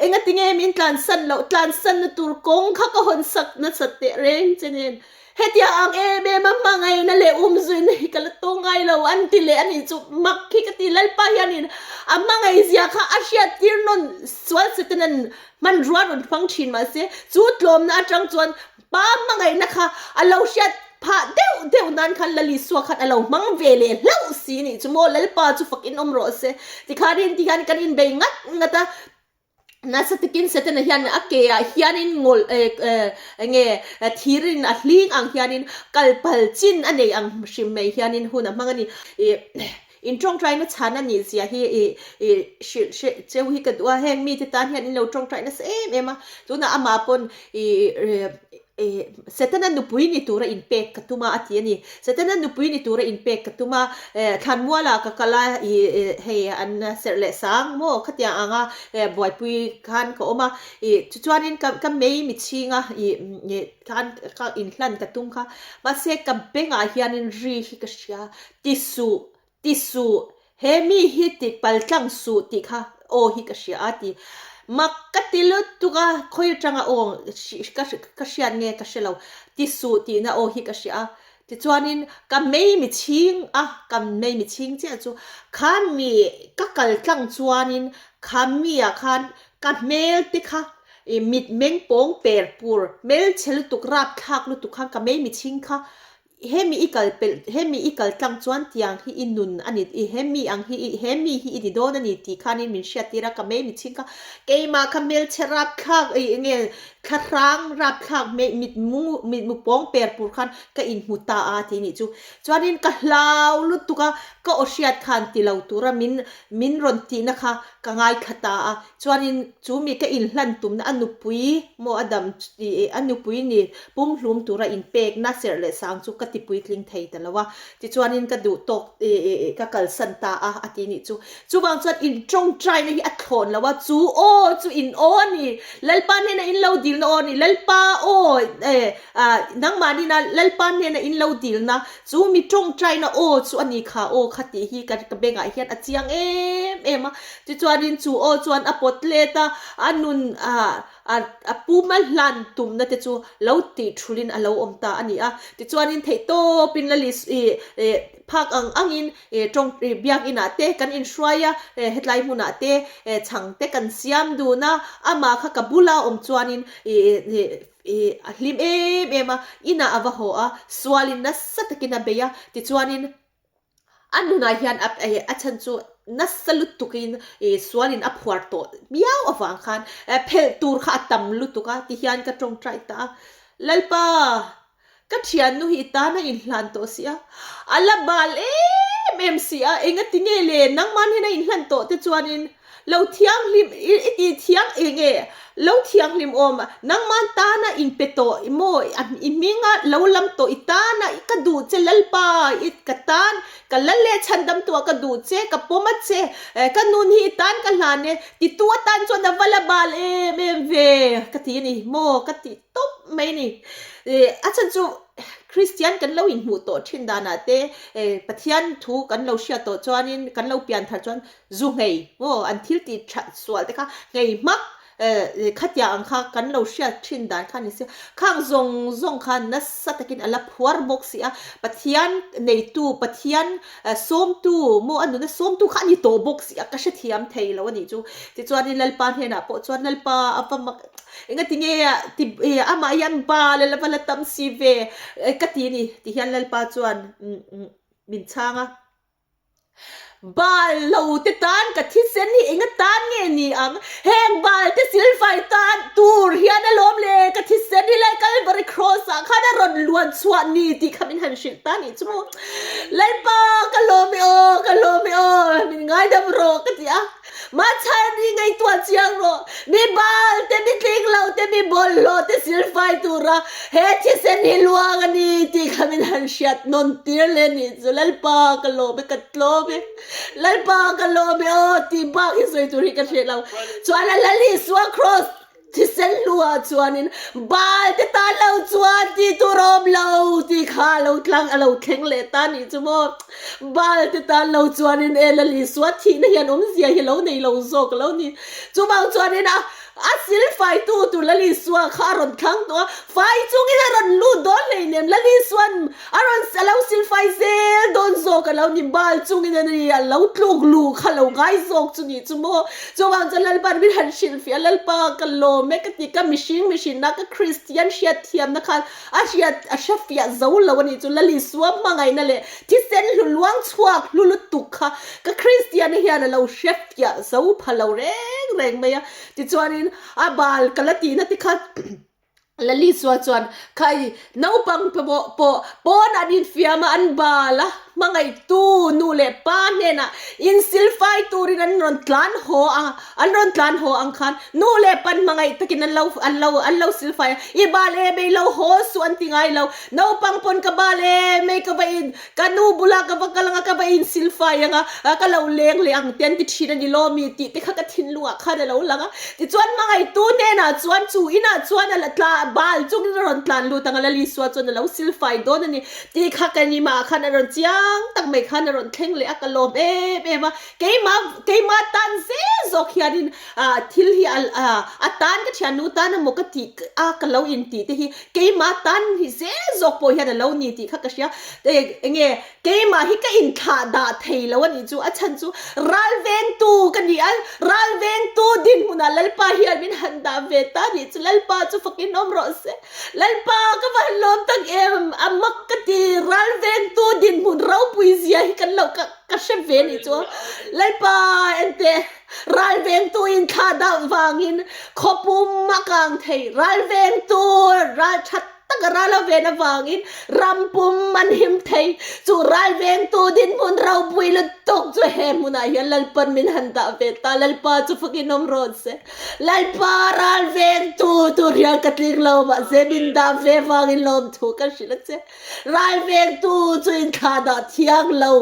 engatinge min tlansan loh, tlansanna tur kawng kha ka hawn sak nasat teh reng che nen, Hetia ang em em a hmangaihna leh umzuina hi ka la tawng ngai lo an ti leh a nih chu mak hi ka ti. Lalpa hianin a hmangaihzia kha a hriattir nawn sual Setanan hmanrua rawn hmang thin mahse chu tlawmna atang chuan pa hmangaihna kha a lo hriat phah deuh deuh nan khan Lal Isua khan a lo hmang ve leh hlauh si nih chu maw Lalpa chu fakin awm rawh se. Tikhanin tihian kan inbei ngat ngat a. Nasa takin Setana hian a ke ah hianin ngawlh eh eh enge thirin a hling ang hianin kal pal chin a nei ang hrim mai hianin hun a hmang a ni. Ih in tawngtaina chhan a nih zia hi ih ih hrilh hreh cheu hi ka duh a, heng mite tan hian in lo tawngtai nasa em em a, tunah amah pawn ih Ih, Setana nupui ni tura inpek ka tum a, a ti a ni. Setana nupui ni tura inpek ka tum a, eh, thlanmualah ka kal a, ih, hei an serh leh sang maw khatiang anga eh buaipui khan ka awm a, ih, tichuanin ka ka mei mi chhing a, ih, ih, khan ka inhlan ka tum kha, mahse ka bengah hianin ri hi ka hria, ti suh, Ti suh, he mi hi ti pal tlang suh tih kha aw hi ka hria a ti. Mak ka ti lutuk a, khawi atanga aw ka ka hriat nge ka hre lo, ti suh tihna aw hi ka hria a. Tichuanin ka mei mi chhing a, ka mei mi chhing chiah chu kha mi ka kal tlang chuanin kha mi ah khan ka hmel te kha i mit meng pawng per pur, hmelchhe lutuk, rapthlak lutuk khan ka mei mi chhing kha Hemi i kal pelh, hemi i kal tlang chuan tiang hi i nun a ni, i hemi ang hi i, he mi hi i ni dawn a ni tih khanin min hriattir a, ka mei mi chhing kha keimah kha hmelchhe rapthlak i enge thlahrang rapthlak mei mitmu mitmu pawng per pur khan ka inhmu ta a tih nih chu. Chuanin ka hlau lutuk a, ka aw hriat khan ti lo tura min min rawn tihna kha ka ngaithla ta a, Chuanin chu mi ka inhlan tumna a nupui maw a dam a nupui ni pumhlum tura inpekna serh leh sang chu ka ti puitling thei ta lo a, tichuanin ka duh tawk ka kalsan ta a a ti nih chu. Chuvang chuan in tawngtaina hi a thlawn lo a, chu aw chu in aw a ni, Lalpa hnena in lo dilna aw a ni, Lalpa aw nangmahnina Lalpa hnena in lo dilna Chu mi tawngtaina aw chu a ni kha aw kha tih hi ka ka bengah hian a chiang em em a. Tichuanin chu aw chuan a pawt let a, a nun ah a a puma hlan tumna te chu lo tih thulin a lo awm ta a ni a. Tichuanin theihtawpin la lis ih eh phak ang angin ih tawng ih biakinah te kan inhruai a, eh hetlai hmunah te eh chhang te kan siam dun a, amah kha ka bula awm chuanin ih ih I a hlim em em a, inah a va haw a, sualin nasa takin a bei a, tichuanin a nunah hian a a chhan chu nasa lutukin i sualin a phuar tawh miau avang khan phelh tur kha a tam lutuk a, tihian ka tawngtai ta a. Lalpa, ka thiannu hi i tan a inhlan tawh si a, a la bal em em si a, engati nge le nangman hian a inhlan tawh te chuanin lo thianghlim i ti thiang eng nge lo thianghlim awm nangman tana inpe tawh maw i hminga lo lam tawh i tana ka duh che Lalpa i ka tan ka lal leh chhandam tuah ka duh che ka pawm a che ka nun hi i tan ka hlan e titu atan chuan a va la bal em em ve ka ti a ni maw ka ti tawp mai a ni a chhan chu Kristian kan lo inhmuh tawh thin danah te Pathian thu kan lo hriat tawh chuanin kan lo pian thar chuan Zu nghei maw an thil tih that sual te kha nghei hmak eh khatiang ang kha kan lo hriat thin dan kha ni sia khang zawng zawng kha nasa takin a la phuar bawk si a Pathian neitu Pathian sawmtu maw a nuna sawmtu kha a ni tawh bawk si a ka hrethiam thei lo a nih chu tichuanin Lalpa hnenah pawh chuan Lalpa a va mak engati nge ti amah hian bal a la va la tam si ve ka ti a ni tihian Lalpa chuan min chhang a. Bal lo te tan ka thisen hi enga tan nge ni ang? Heng bal te silfai tan tur hian alawm le ka thisen hi lai Kalvari Cross ah khan a rawn luan chhuah ni tih kha min han hrilh ta nih chu maw? Lalpa ka lawm e aw, ka lawm e aw, min ngaidam rawh ka ti a. Mahchhan i ngaihtuah chiang rawh, mi bal te, mi tling lo te, mi bawlhhlawh te silfai tura he thisen hi luang a ni tih kha min han hriat nawn tir leh nih chu Lalpa ka lawm e, ka tlawm e, Lalpa ka lawm e aw tih bak hi sawi tur hi ka hreh lo. Chuan a Lal Isua Kraws Thisen hnuah chuanin Baal te tan lo chuan tih tur a awm lo tih kha a lo tlang a lo thleng leh ta nih chu maw. Baal te tan lo chuanin e Lal Isua thihna hian awmzia hi lo nei lo zawk lo ni. Chuvang chuanin a a silfaitu tur Lal Isua kha a rawn thlang tawh a, fai chungin a rawn lut dawn hleinem Lal Isua'n A rawn a lo silfai zel dawn zawk a lo ni bal chungin a ni a lo tluk luh kha lo ngai zawk chu ni chu maw. Chuvang chuan Lalpa'n min han hrilhfiah a, Lalpa ka lawm e ka ti ka mihring mihrinna ka Kristian hriatthiamna khan a hriat a hrefiah zo lo a ni chu Lal Isua hmangaihna leh thisen hlu luang chhuak hlu lutuk kha ka Kristiana hian a lo hrefiah zo pha lo reng reng mai a. Tichuanin a bal ka la tihna te kha Lalisua chuan, Khai, naupang pawh pawh pawn an infiam a, an bal a, hmangaihtu nu leh pa hnenah insilfai turin an rawn tlan haw a, an rawn tlan haw ang khan nu leh pan hmangaih takin an lo an lo an lo silfai a, i bal em ei lo haw suh an ti ngai lo, naupang pawn ka bal em ei ka va in Ka nu bulah ka va kal anga ka va insilfai anga ka lo leng leh ang te an ti thin a ni law mi tih te kha ka thinlungah khan a lo lang a. Tichuan hmangaihtu hnenah chuan chu inah chuan a la tla bal chungin a rawn tlan lut ang a, Lal Isua chuan a lo silfai dawn a ni tih kha ka nimah khan a rawn chiang tak mai khan a rawn thleng leh a, ka lawm em em a. Keimah keimah tan zel zawk hianin thil hi a a tan ka thiannu tan emaw ka tih a ka lo intih te hi Keimah tan hi zel zawk pawh hian a lo ni tih kha ka hria. Enge keimah hi ka inthlah dah thei lo a nih chu. A chhan chu ral vengtu ka ni a, ral vengtu dinhmunah Lalpa hian min han dah ve ta a nih chu. Lalpa chu fakin awm rawh se. Lalpa ka va han lawm tak em, a mak ka ti. Ral vengtu dinhmun ropui zia hi kan lo ka hre ve a nih chu. Lalpa enteh. Ralvengtu in thla deuh vangin khawpum a kang thei. Ralvengtu ral tha tak a ral a ven avangin ram pum an him thei. Chu ralvengtu dinhmun ropui lutuk chu he hmunah hian Lalpan min han dah ve ta. Lalpa chu fakin awm rawh se. Lalpa ralvengtu tur hian ka tling lo mahse min dah ve vangin lawmthu ka hrilh a che. Ralvengtu chu inthlah dah thiang lo.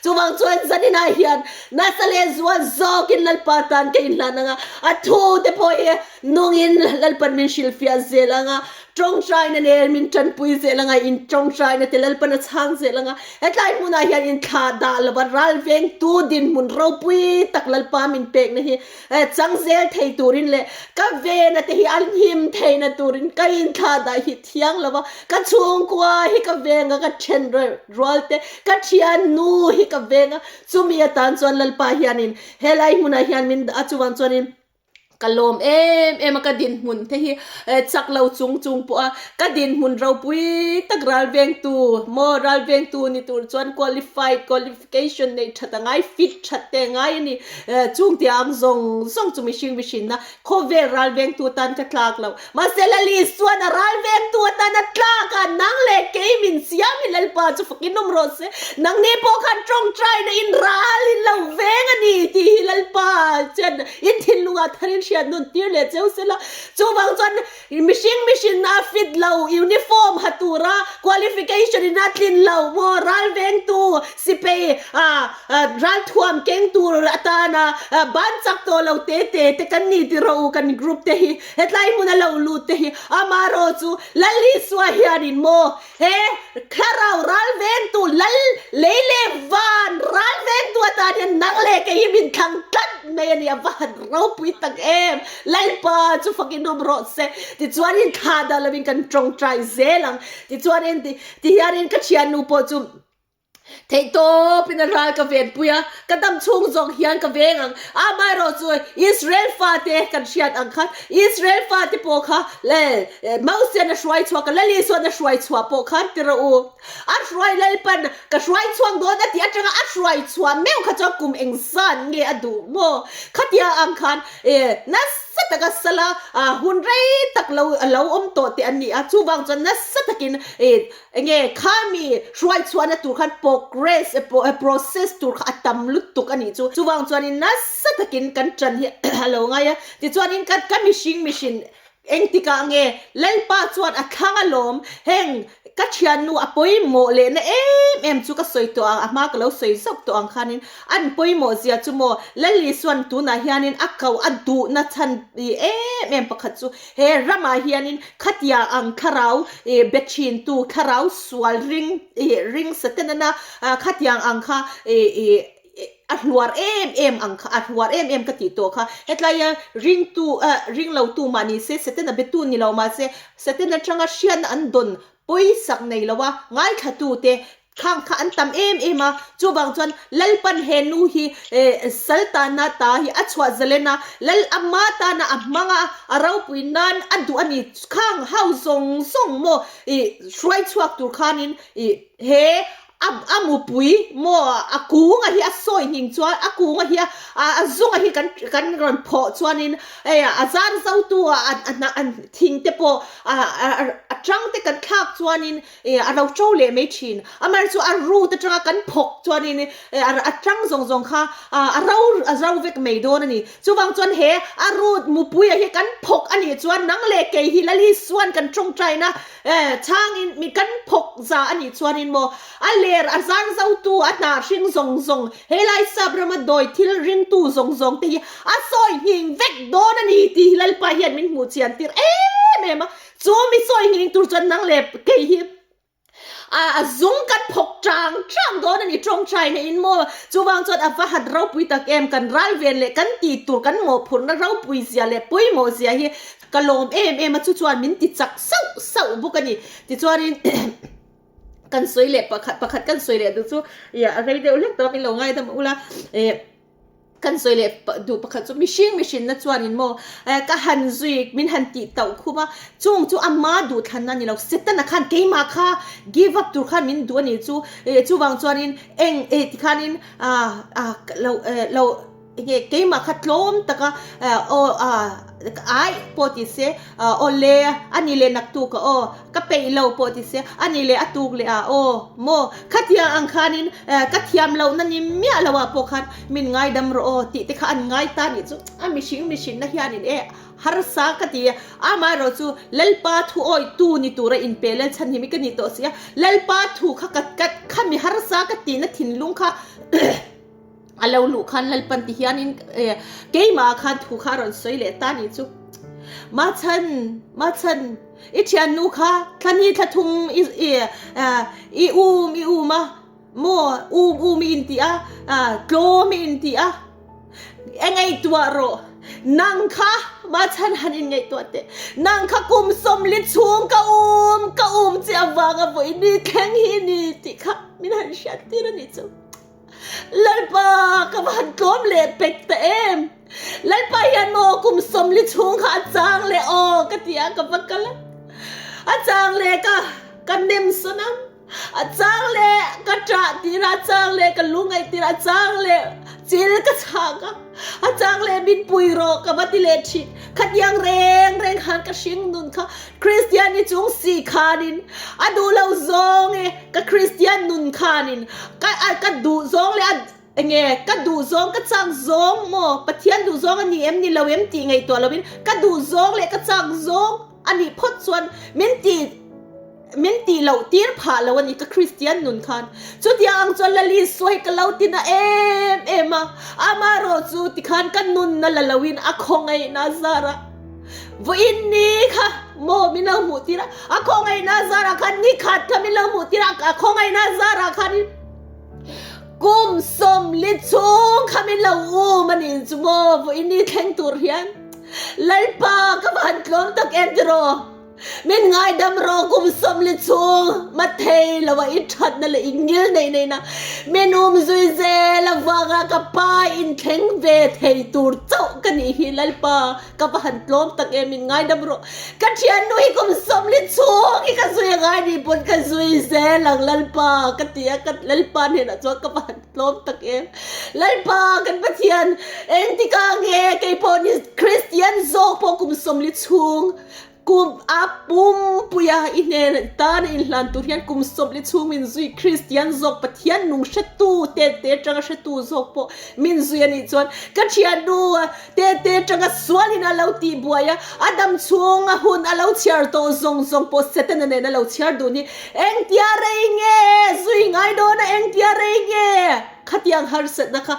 Chuvang chuan zaninah hian nasa leh zual zawkin Lalpa tan ka inhlan ang a, a thu te pawh hi nungin Lalpan min hrilhfiah zel ang a, tawngtaina nen min tanpui zel ang a, in tawngtaina te Lalpan a chhang zel ang a. Hetlai hmunah hian inthlah dah lova ralvengtu dinhmun ropui tak Lalpa min pekna hi chang zel thei turin leh ka vena te hi an him theihna turin ka inthlah dah hi thiang lo va, ka chhungkua hi ka veng a, ka then rual te, ka thian nu hi ka veng a, chumi atan chuan Lalpa hianin helai hmunah hian min dah a, chuvang chuanin. Ka lawm em em a, ka dinhmun te hi chak lo chung chung pawh a, ka dinhmun ropui tak ral vengtu maw ral vengtu ni tur chuan qualified qualification neih that a ngai fit that te a ngai a ni. Chung tih ang zawng zawng chu mihring mihrinna khawvel ral vengtu atan ka tlak lo. Mahse Lali chuan a ral vengtu atan a tlak a, nang leh kei min siam hi Lalpa chu fakin awm rawh se, nangni pawh khan tawngtaina in ral in lo veng a ni tih hi Lalpa chuan in thinlungah tharin hriat nun tir leh cheu se la. Chuvang chuan mihring mihrinna a fit lo, uniform ha tura qualification in a tlin lo maw ral vengtu sipei ralthuam keng tur atana ban chak tawh lo te te te kan ni ti rawh u kan group te hi. Hetlai hmuna lo lut te hi amarawh chu Lal Isua hianin maw he thlarau ral vengtu Lal lei leh van ral vengtu atan hian nang leh kei hi min thlang tlat mai a ni, a va han ropui tak em! Lalpa chu fakin awm rawh se. Tichuanin thla dah lovin kan tawngtai zel ang. Tichuanin tihianin ka thiannu pawh chu Theihtawpin a ral ka venpui a, ka dam chhung zawng hian ka veng ang. Amaherawh chu Israel fate kan hriat ang khan Israel fate pawh kha Mosian a hruai chhuak a, Lali chuan a hruai chhuah pawh khan ti rawh u. A hruai Lalpan ka hruai chhuak dawn a tih atanga a hruai chhuah meuh kha chuan kum engzan nge a duh maw? Khatia ang khan nasa taka sala hun rei tak lo a lo awm tawh te an ni a, chuvang chuan nasa takin Enge khami hruai chhuahna tur khan progress process tur kha a tam lutuk a nih chu. Chuvang chuanin nasa takin kan tan hi a lo ngai a. Tichuanin ka ka mihring mihrin engtikah nge Lalpa chuan a thlang alawm heng ka thiannu a pawimawh lehna em em chu ka sawi tawh ang a hma ka lo sawi zauh tawh ang khanin an pawimawh zia chu maw Lal Isuan tunah hianin a ko a duhna chhan em em pakhat chu He ramah hianin khatia ang thlarau be thintu thlarau sual ring ring Satanana khatiang ang kha a hluar em em ang kha a hluar em em ka tih tawh kha. Hetlaia ringtu ringlotu mah ni se Satana betu ni lo mahse Satan atanga hriatna an dawn pawisak nei lo a ngaithlatute Khang kha an tam em em a, chuvang chuan Lalpan he nu hi sal tana ta hi a chhuah zalen a, Lal ama tana a hmang a, a ropui nan a duh a ni. Khang ho zawng zawng maw i hruai chhuak tur khanin i he a a mupui maw a kunga hi a sawi hning chuan a kunga hi a zunga hi kan kan rawn phawh chuanin hei a zar zotu a a thing te pawh a a tang te kan thlak chuanin E a lo to leh mai thin. Amaherawhchu chu a root atanga kan phawk chuanin e a tang zawng zawng kha a ro a ro vek mai dawn a ni. Chuvang chuan he a root mupuia hi kan phawk a nih chuan nang leh kei hi Lali Suan kan tawngtaina e chhangin mi kan phawk za a nih chuanin maw a ler a zar zotu a hnah hring zawng zawng helai sap rama dawi thil ringtu zawng zawng te hi a sawi nghing vek dawn a ni tih hi Lalpa hian min hmuh chian tir em em a. Chu mi sawi nghing tur chuan nang leh kei hi a zung kan phawk chang chang dawn a ni tawngtaina in maw? Chuvang chuan a va hat ropui tak em kan ral ven leh kan tih tur kan mawhphurhna ropui zia leh pawimawh zia hi ka lawm em em a chu chuan min ti chak sauh sauh bawk a ni. Tichuanin kan sawi leh pakhat pakhat kan sawi leh duh chu a rei deuh hlek tawh a min lo ngaidam ula eh. Kan sawi leh duh pakhat chu mihring mihrinna chuanin maw ka han zui min han tih tauh khum a, chung chu ama duhthlanna a ni lo, Setana khan keimah kha give up tur khan min duh a nih chu, chuvang chuanin eng eh tikhanin lo lo enge keimah kha tlawm taka aw aih pawh ti se aw le a ni leh naktuk a aw. Ka peih lo pawh ti se, a ni leh a tuk leh ah aw maw khatiang ang khanin ka thiam lohna ni miah lo ah pawh khan min ngaidam rawh aw tih te kha an ngai ta nih chu a mihring mihrinna hianin e harsa ka ti a, amaherawh chu Lalpa thu awitu ni tura inpe Lalchhan hi mi ka ni tawh si a, Lalpa thu kha ka ka khami harsa ka tihna thinlung kha A lo luh khan Lalpan ti hianin keimah khan thu kha a rawn sawi leh ta nih chu. Machhan, Machhan, i thiannu kha thla ni thla thum i i um i um a, maw um um i inti a, tlawm i inti a, e ngaihtuah rawh, nang kha Machhan han inngaihtuah teh, nang kha kum sawmli chhung ka um ka um che avanga vawi ni thleng hi ni tih kha min han hriat tir a nih chu. Lalpa ka va han tlawm leh pek ta em! Lalpa hian maw kum 40 chhung kha a chang leh aw ka ti a, ka va kal a. A chang leh ka ka nem sawn a, a chang leh ka ṭah tir a, a chang leh ka lungaih tir a, a chang leh chil ka chhak a, a chang leh min pui rawh ka va ti leh ṭhin. Khatiang reng reng khan ka hring nun kha Kristian ni chung si khanin a duh lo zawng e, ka Kristian nun khanin ka ka duh zawng leh a Enge ka duh zawng ka chak zawng maw? Pathian duh zawng a ni em ni lo em tih ngaihtuah lovin ka duh zawng leh ka chak zawng a nih phawt chuan min tih min tih loh tir phah lo a ni ka Kristian nun khan. Chutiang ang chuan Lali sawi ka lo tina em em a, amaherawh chu tikhan ka nunna la loin a khawngaihna zarah vawiin ni kha maw min lo hmuh tir a, a khawngaihna zarah khan ni khat kha min lo hmuh tir a, a khawngaihna zarah khanin Kum 40 chhung kha min lo um a nih chu maw vawiin ni thleng tur hian Lalpa ka van tlawm tak em tiraw? Min ngaidam rawh kum 40 chhung mathei lo a i thatna leh i ngil neih neihna min um zui zel avanga ka pa inthleng ve thei tur chauh ka nih hi Lalpa Ka va han tlawm tak em, min ngaidam rawh. Ka thiannu hi kum 40 chhung hi ka zui a ngai ni pawn ka zui zel ang Lalpa ka ti a, ka Lalpa hnenah chuan ka va han tlawm tak em. Lalpa kan Pathian engtikah nge kei pawh ni Kristian zawk pawh kum 40 chhung kum a pumpuia i hnen tan a inhlan tur hian kum 40 chhung min zui Kristian zawk Pathian nung hretu te te atanga hretu zawk pawh min zui a nih chuan ka thiannu Tete atanga sualin a lo tih buai a, a dam chhung a hun a lo chhiar tawh zawng zawng pawh Setana nen a lo chhiar dun hi engtia rei nge zui ngai dawn a, engtia rei nge khatiang harsatna kha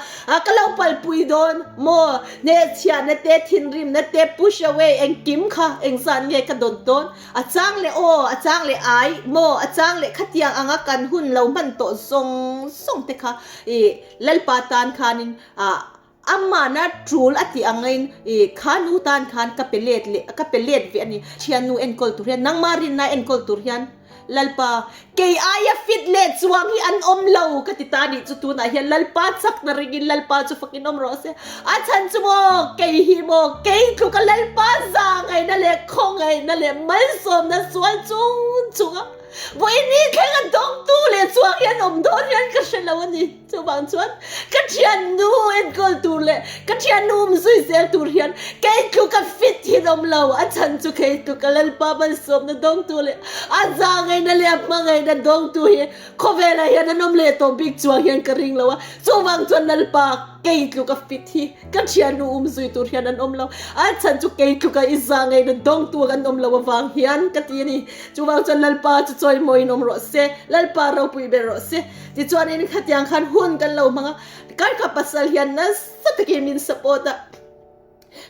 ka lo palpui dawn maw? Hnehchhiahna te, thinrimna te, push away engkim kha engzat nge ka dawn dawn? A chang leh aw, a chang leh ai maw, a chang leh khatiang anga kan hun lo hman tawh zawng zawng te kha i Lalpa tan khanin ah Amahna tul a tih angin i kha nu tan khan ka pe let leh ka pe let ve a ni. Thiannu enkawl tur hian nangma rinna enkawl tur hian Lalpa kei aia fit leh chuang hi an awm lo ka ti ta nih chu tunah hian Lalpa chakna ringin Lalpa chu fakin awm rawh se. A chhan chu maw kei hi maw kei tluka Lalpa zahngaihna leh khawngaihna leh malsawmna sual chung chunga vawiin thlenga dawngtu leh chuang hian awm dawn hian ka hre lo a ni. Chuvang chuan ka thiannu enkawl tur leh ka thiannu awm zui zel tur hian kei tluka fit hin awm lo. A chhan chu kei tluka Lalpa malsawmna dawngtu leh a zahngaihna leh a hmangaihna dawngtu hi khawvelah hian an awm leh tawh bik chuang hian ka ring lo a. Chuvang chuan Lalpa kei tluka fit hi ka thiannu awm zui tur hian an awm lo. A chhan chu kei tluka i zahngaihna dawngtu an awm lo avang hian ka ti a ni. Chuvang chuan Lalpa chu chawimawiin awm rawh se, Lalpa ropui ber rawh se. Tichuanin khatiang khan hun kan lo hmang a, karkha pasal hian nasa takin min support a,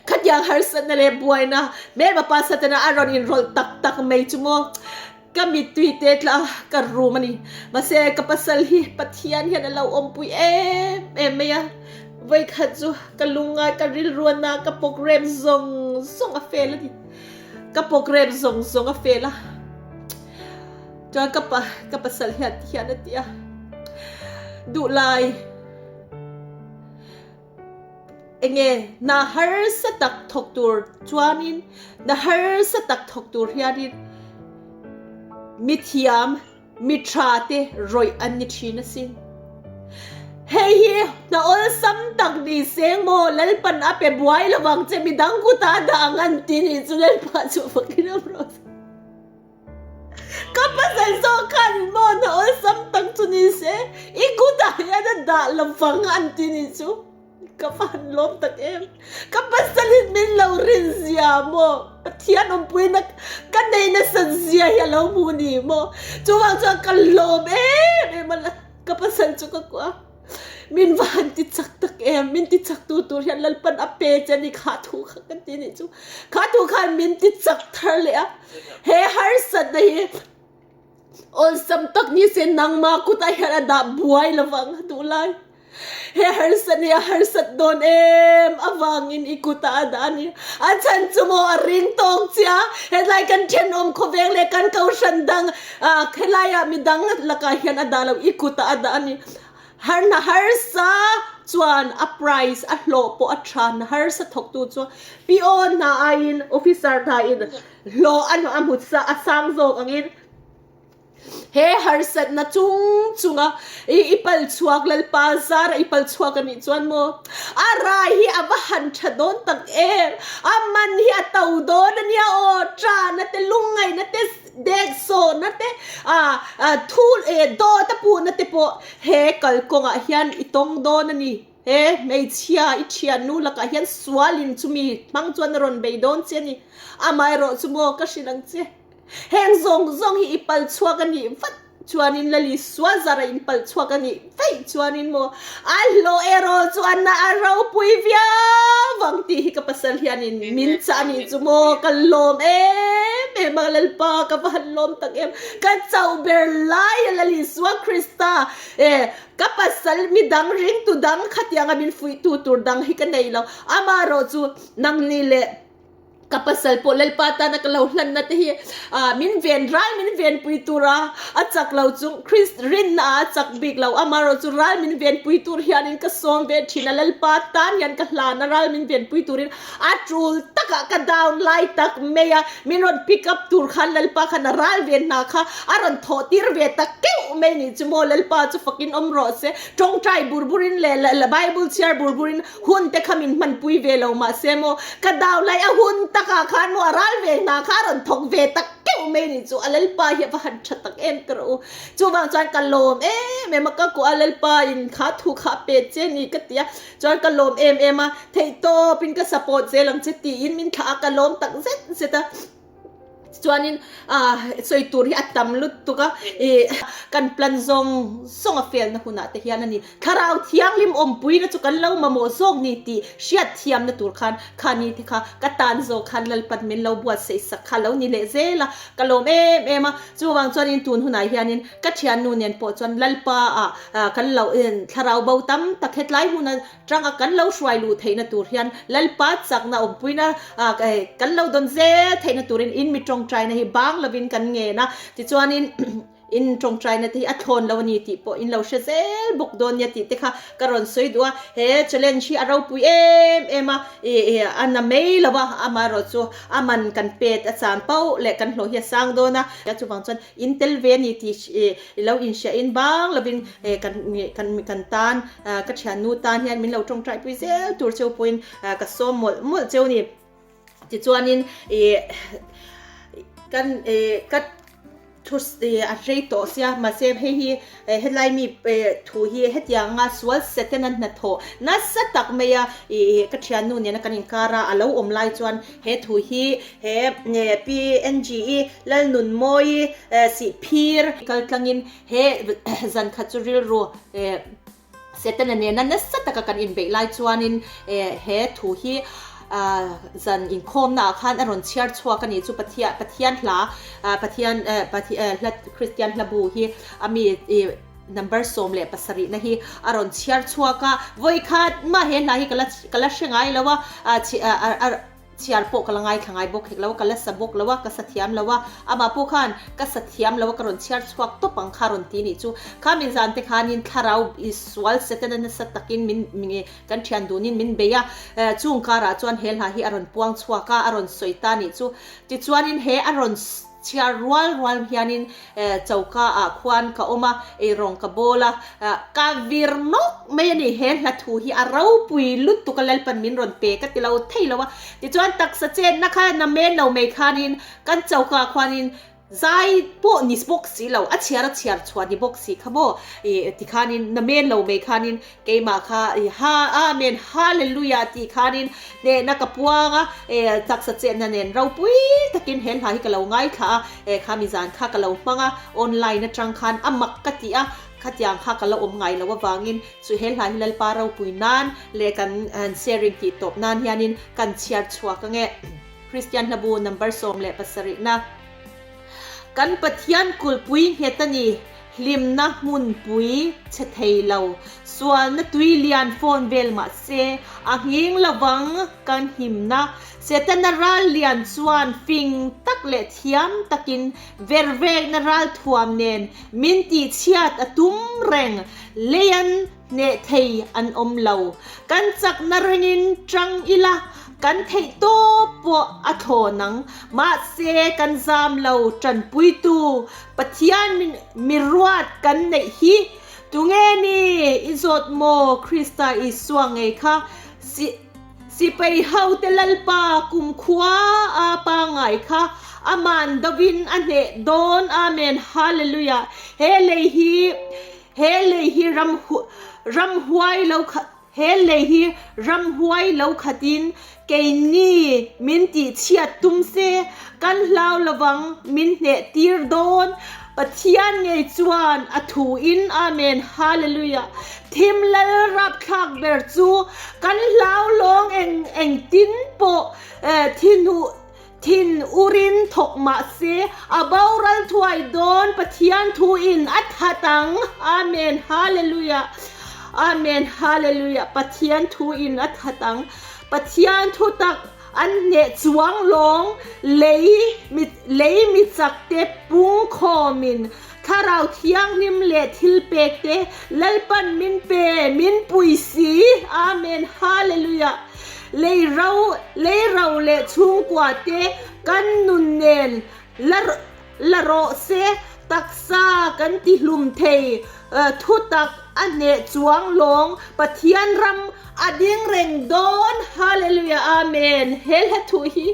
khatiang harsatna leh buaina hmelma pa Satana a rawn inrawlh tak tak mai chu maw ka mittui te tla ka rum a ni. Mahse ka pasal hi Pathian hian a lo awmpui em em mai a, vawikhat chu ka lungngai ka rilruana ka program zawng zawng a fail a ni, ka program zawng zawng a fail a. Chuan ka pa ka pasal hian ti hian a ti a, Duhlai, enge hna harsa tak thawk tur chuanin hna harsa tak thawk tur hianin mithiam mi tha te rawih an ni thin asin. Hei hi hna awlsam tak ni seng maw Lalpan a pe buai lovang che midang kutah dah ang an ti nih chu Lalpa chu fakin awm rawh se. Ka pasal zawk khan maw na awlsam tak chu ni se i kutah hian a dah lo vang an ti ni chu ka va han lawm tak em ka pasalin min lo rin zia maw Pathian awmpuina ka nei nasat zia hi a lo hmu ni maw chuvang chuan ka lawm em em a ka pasal chu ka kuah a. Min va han ti chak tak em, min ti chak tu tur hian Lalpan a pe che a ni kha thu kha kan ti nih chu. Kha thu khan min ti chak thar leh a, he harsatna hi awlsam tak ni se nangma kutah hian a dah buai lovang a duh lai. He harsat hi a harsat dawn em avangin i kutah a dah a ni. A chhan chu maw a ring tawk che a, helai kan thenawm khawveng leh kan kohhran dang helaiah midang lakah hian a dah lo, i kutah a dah a ni. Har na harsa chuan a price a hlawh pawh a tha na harsa thawktu chu PO hna aiin officer hna in hlawh a a hmu sa a sang zawk angin he harsatna chung chunga i i pal chhuak Lalpa zara i pal chhuak a nih chuan maw a rai hi a va han tha dawn tak em a man hi a to dawn a nia aw tana te lungngaihna te Dek sawhna te, thu leh dawt a puhna te pawh he kalkawngah hian i tawng dawn a ni. He hmeichhia i thiannu lakah hian sualin chumi hmang chuan a rawn bei dawn che a ni. Amaherawh chu maw ka hrilh ang che. Heng zawng zawng hi i pal chhuak a nih vat chuanin Lali Suazara in pal chhuak a nih vaih chuanin maw a hlawh erawh chu a na a ropui viau ang tih hi ka pasal hianin min chah a nih chu maw ka lawm em em a Lalpa ka va han lawm tak em ka chauh ber lai a Lal Isua Krista e ka pasal midang ringtu dang khatianga min fuihtu tur dang hi ka nei lo amaherawh chu nangni leh Ka pasal pawh Lalpa tana ka lo hlanna te hi min ven ral min venpui tura a chak lo chung Krist rinna ah a chak bik lo amaherawh chu ral min venpui tur hianin ka sawm ve thin a Lalpa tan hian ka hlan a ral min venpui turin a tul takah ka down lai tak mai a min rawn pick up tur khan Lalpa khan a ral ven hna kha a rawn thawh tir ve ta keuh mai nih chu maw Lalpa chu fakin awm rawh se tawngtai bur burin leh Bible chhiar bur burin Hun te kha min hmanpui ve lo mahse maw ka dau lai a hun takah khan maw a ral ve hna kha a rawn thawk ve tak keuh mai nih chu a Lalpa hi a va han tha tak em ka rawh u. Chuvang chuan ka lawm em em a ka kuah a Lalpa in kha thu kha a pet che ni ka ti a chuan ka lawm em em a theihtawp in ka support zel ang che tiin min thlah a ka lawm tak zet zet a. Chuanin sawi tur hi a tam lutuk a, ih kan plan zawng zawng a felna hunah te hian a ni. Thlarau thianghlim awmpuina chu kan lo mamawh zawk ni tih hriat thiamna tur khan khani te kha ka tan zawk khan Lalpan min lo buatsaih sak kha lo ni leh zel a, ka lawm em em a. Chuvang chuanin tun hunah hianin ka thiannu nen pawh chuan Lalpa ah kan lo thlarau bo tam tak hetlai huna Tanga kan lo hruai luh theihna tur hian Lalpa chakna awmpuina kan lo dawn zel theihna turin in mi tawngtaina hi bang lovin kan ngen a, tichuanin in tawngtaina te hi a thlawn lo a ni tih pawh in lo hre zel bawk dawn nia tih te kha ka rawn sawi duh a, he challenge hi a ropui em em a, a na mai lo a, amaherawh chu a man kan pet a chan pauh leh kan hlawh hi a sang dawn a, chuvang chuan In tel ve a ni tih i lo inhriahin bang lovin kan kan kan tan ka thiannu tan hian min lo tawngtai pui zel tur cheu pawhin ka sawm mawlh mawlh cheu a ni. Tichuanin ih kan ih ka thu a rei tawh sia mahse hei hi helai mi thu hi hetianga sual Setana hnathawh nasa tak maia ih ka thiannu nena kan inkar a a lo awm lai chuan He thu hi he PNG-i Lalnunmawi Sihphir kaltlangin he zan khat chu rilru Setana nena nasa taka kan inbeih lai chuanin he thu hi zan inkhawmnaah khan a rawn chhiar chhuak a ni chu Pathian hla Pathian hla Kristian hla bu hi a mi Number 17 na hi a rawn chhiar chhuak a, vawi khat mah he hla hi ka la ka la hre ngai lo a, a chhiar pawh ka la ngaithla ngai bawk hek lo a, ka la sa bawk lo a, ka sa thiam lo a, amah pawh khan ka sa thiam lo a ka rawn chhiar chhuak tawp ang kha rawn ti nih chu. Kha min zan te khanin thlarau i sual Setana nasa takin min kan thian dunin min bei a, chung karah chuan he hla hi a rawn puang chhuak a, a rawn sawi ta nih chu. Tichuanin he a rawn Chhiar rual rual hianin choka ah khuan ka awm a, eirawng ka bawl a, ka vir nawk mai a ni. He hla thu hi a ropui lutuk a, Lalpan min rawn pe ka ti lo thei lo a. Tichuan taksa chenna kha na men lo mai khanin kan choka ah khuanin zai pawh ni bawk si lo, a chhiar a chhiar chhuah ni bawk si kha maw tikhanin na men lo mai khanin Keimah kha i ha Amen Hallelujah tih khanin hnehna ka puang a, e taksa chetna nen ropui takin he hla hi ka lo ngaithla a, e kha mi zan kha ka lo hmang a, online atang khan a mak ka ti a, khatiang kha ka la awm ngai lo avangin chu he hla hi Lalpa ropui nan leh kan sharing tih tawp nan hianin kan chhiar chhuak ange. Kristian hlabu number 17 na. Kan Pathian kulhpui nghet a ni, hlimna hmunpui chhe thei lo. Sualna tui lian fawn vel mah se, a nghing lovang kan himna. Setana ral lian chuan fing tak leh thiam takin vervekna ralthuam nen min tihchhiat a tum reng. Leian hneh thei an awm lo. Kan chakna ringin tang ila, kan theih tawp pawh a thlawn ang. Mahse, kan zam lo tanpuitu Pathian mi ruat kan neih hi tunge ni i zawt maw Krista Isua ngei kha Sipai hote Lalpa kumkhua a pangai kha aman dovin a hneh dawn Amen Hallelujah he lei hi he lei hi ram ramhuai lo he lei hi ramhuai lo khatin keini min tihchhiat tum se kan hlau lovang min hneh tir dawn Pathian ngei chuan a thu in Amen Hallelujah Thim lal rapthlak ber chu kan hlau lawng eng engtin pawh thinhu thin urin thawk mah se a boral thuai dawn Pathian thu in a that ang Amen Hallelujah Amen Hallelujah Pathian thu in a that ang Pathian thu tak an hneh chuang lawng lei mi lei mi chak te pung khawm in Thlarau Thianghlim leh thilpek te Lalpan min pe, min pui si. Amen Hallelujah. Lei ro, lei ro leh chhungkua te kan nun nen la la rawh se, taksa kan ti hlum thei, thutak a hneh chuang lawng, Pathian ram a ding reng dawn. Hallelujah Amen. He hla thu hi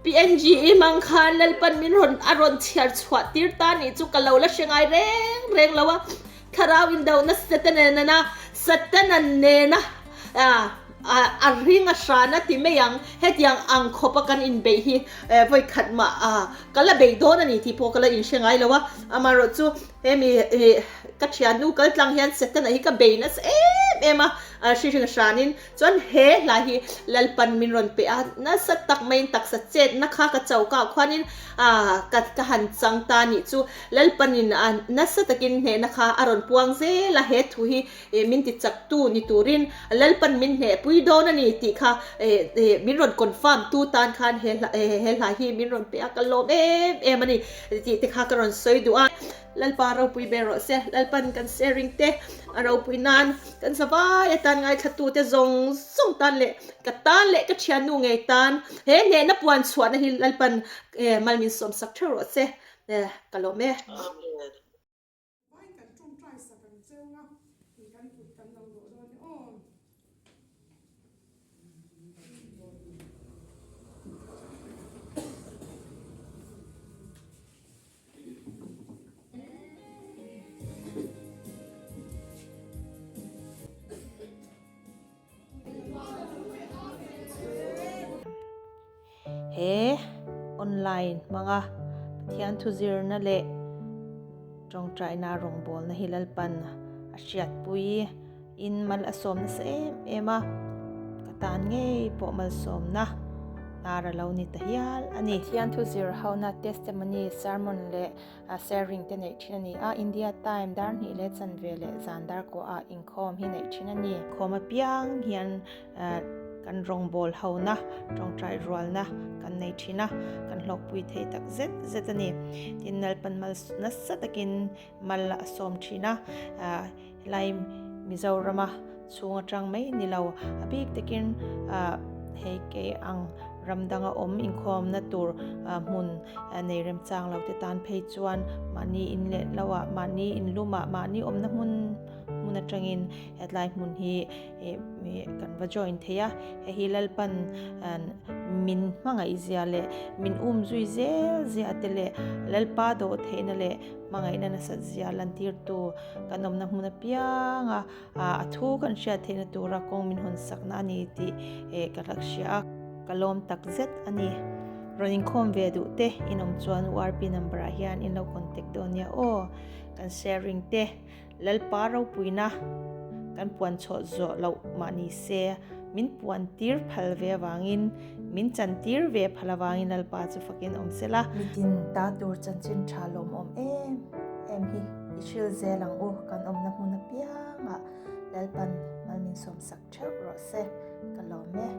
PNG i hmang khan Lalpan min rawn a rawn chhiar chhuah tir ta nih chu ka lo la hre ngai reng reng lo a, Thlarau indohna Setana nena Setana nena a ring a hran a ti mai ang, hetiang ang khawp a kan inbeih hi vawi khat mah ka la beih dawn a ni tih pawh ka la inhre ngai lo a, amaherawh chu hemi ka thiannu kal tlang hian Setana hi ka bei nasa em em a, hri hring a hranin Chuan he hla hi Lalpan min rawn pe a, nasa tak maiin taksa chetna kha ka choka ah khuanin ka ka han chang ta nih chu Lalpanin nasa takin hnehna kha a rawn puang zel a, he thu hi min ti chaktu ni turin Lalpan min hnehpui dawn a ni tih kha min rawn confirm tu tan khan he hla he hla hi min rawn pe a, ka lawm em em a ni tih te kha ka rawn sawi duh a. Lalpa ropui ber rawh se, Lalpan kan sharing te a ropui nan kan zavai atan ngaithlatute zawng zawng tan leh ka tan leh ka thiannu ngei tan he hnehna puan chhuahna hi Lalpan mal min sawmsak theuh rawh se, ka lawm e. Amen. Vai kan tawngtai sak ang cheu nga i kan kut kan lo dawh dawn e aw. He online hmanga Pathian thu zirna leh tawngtaina rawngbawlna hi Lalpan a hriatpui in mal a sawm nasa em em a, ka tan ngei pawh malsawmna tar a lo ni ta hial a ni. Pathian thu zir hona testimony, sermon leh sharing te neih thin a ni a, India time dar hnih leh chanve leh zan dar kuahah inkhawm hi neih thin a ni. Khawm apiang hian kan rawngbâwl hona, tawngtai rualna kan nei thin a, kan hlawkpui thei tak zet zet a ni. Tin, Lalpan mal nasa takin mal a sawm thin a, helai Mizorama chhung atang mai ni lo, a bik takin hei kei ang ram danga awm inkhawmna tur hmun nei remchang lo te tan phei chuan mahni in leh lo ah, mahni in lum ah, mahni awmna hmun hmun atangin hetlai hmun hi kan va join thei a, hei hi Lalpan min hmangaih zia leh min um zui zel zia te leh Lalpa dawh theihna leh hmangaihna nasat zia lantirtu kan awmna hmun apianga a thu kan hriat theihna tura kawng min hawn sakna a ni tih ka rak hria a, ka lawm tak zet a ni. Rawn inkhawm ve duh te in awm chuan URP number ah hian in lo contact dawn nia aw. Kan sharing te Lalpa ropuina kan puan chhuah zawh loh mah ni se min puan tir phal ve avangin min chan tir ve phal avangin Lalpa chu fakin awm se la. Mitin ta tur chanchin tha lawmawm em em hi i hril zel ang u, kan awmna hmun apiangah Lalpan mal min sawmsak theuh rawh se, ka lawm e.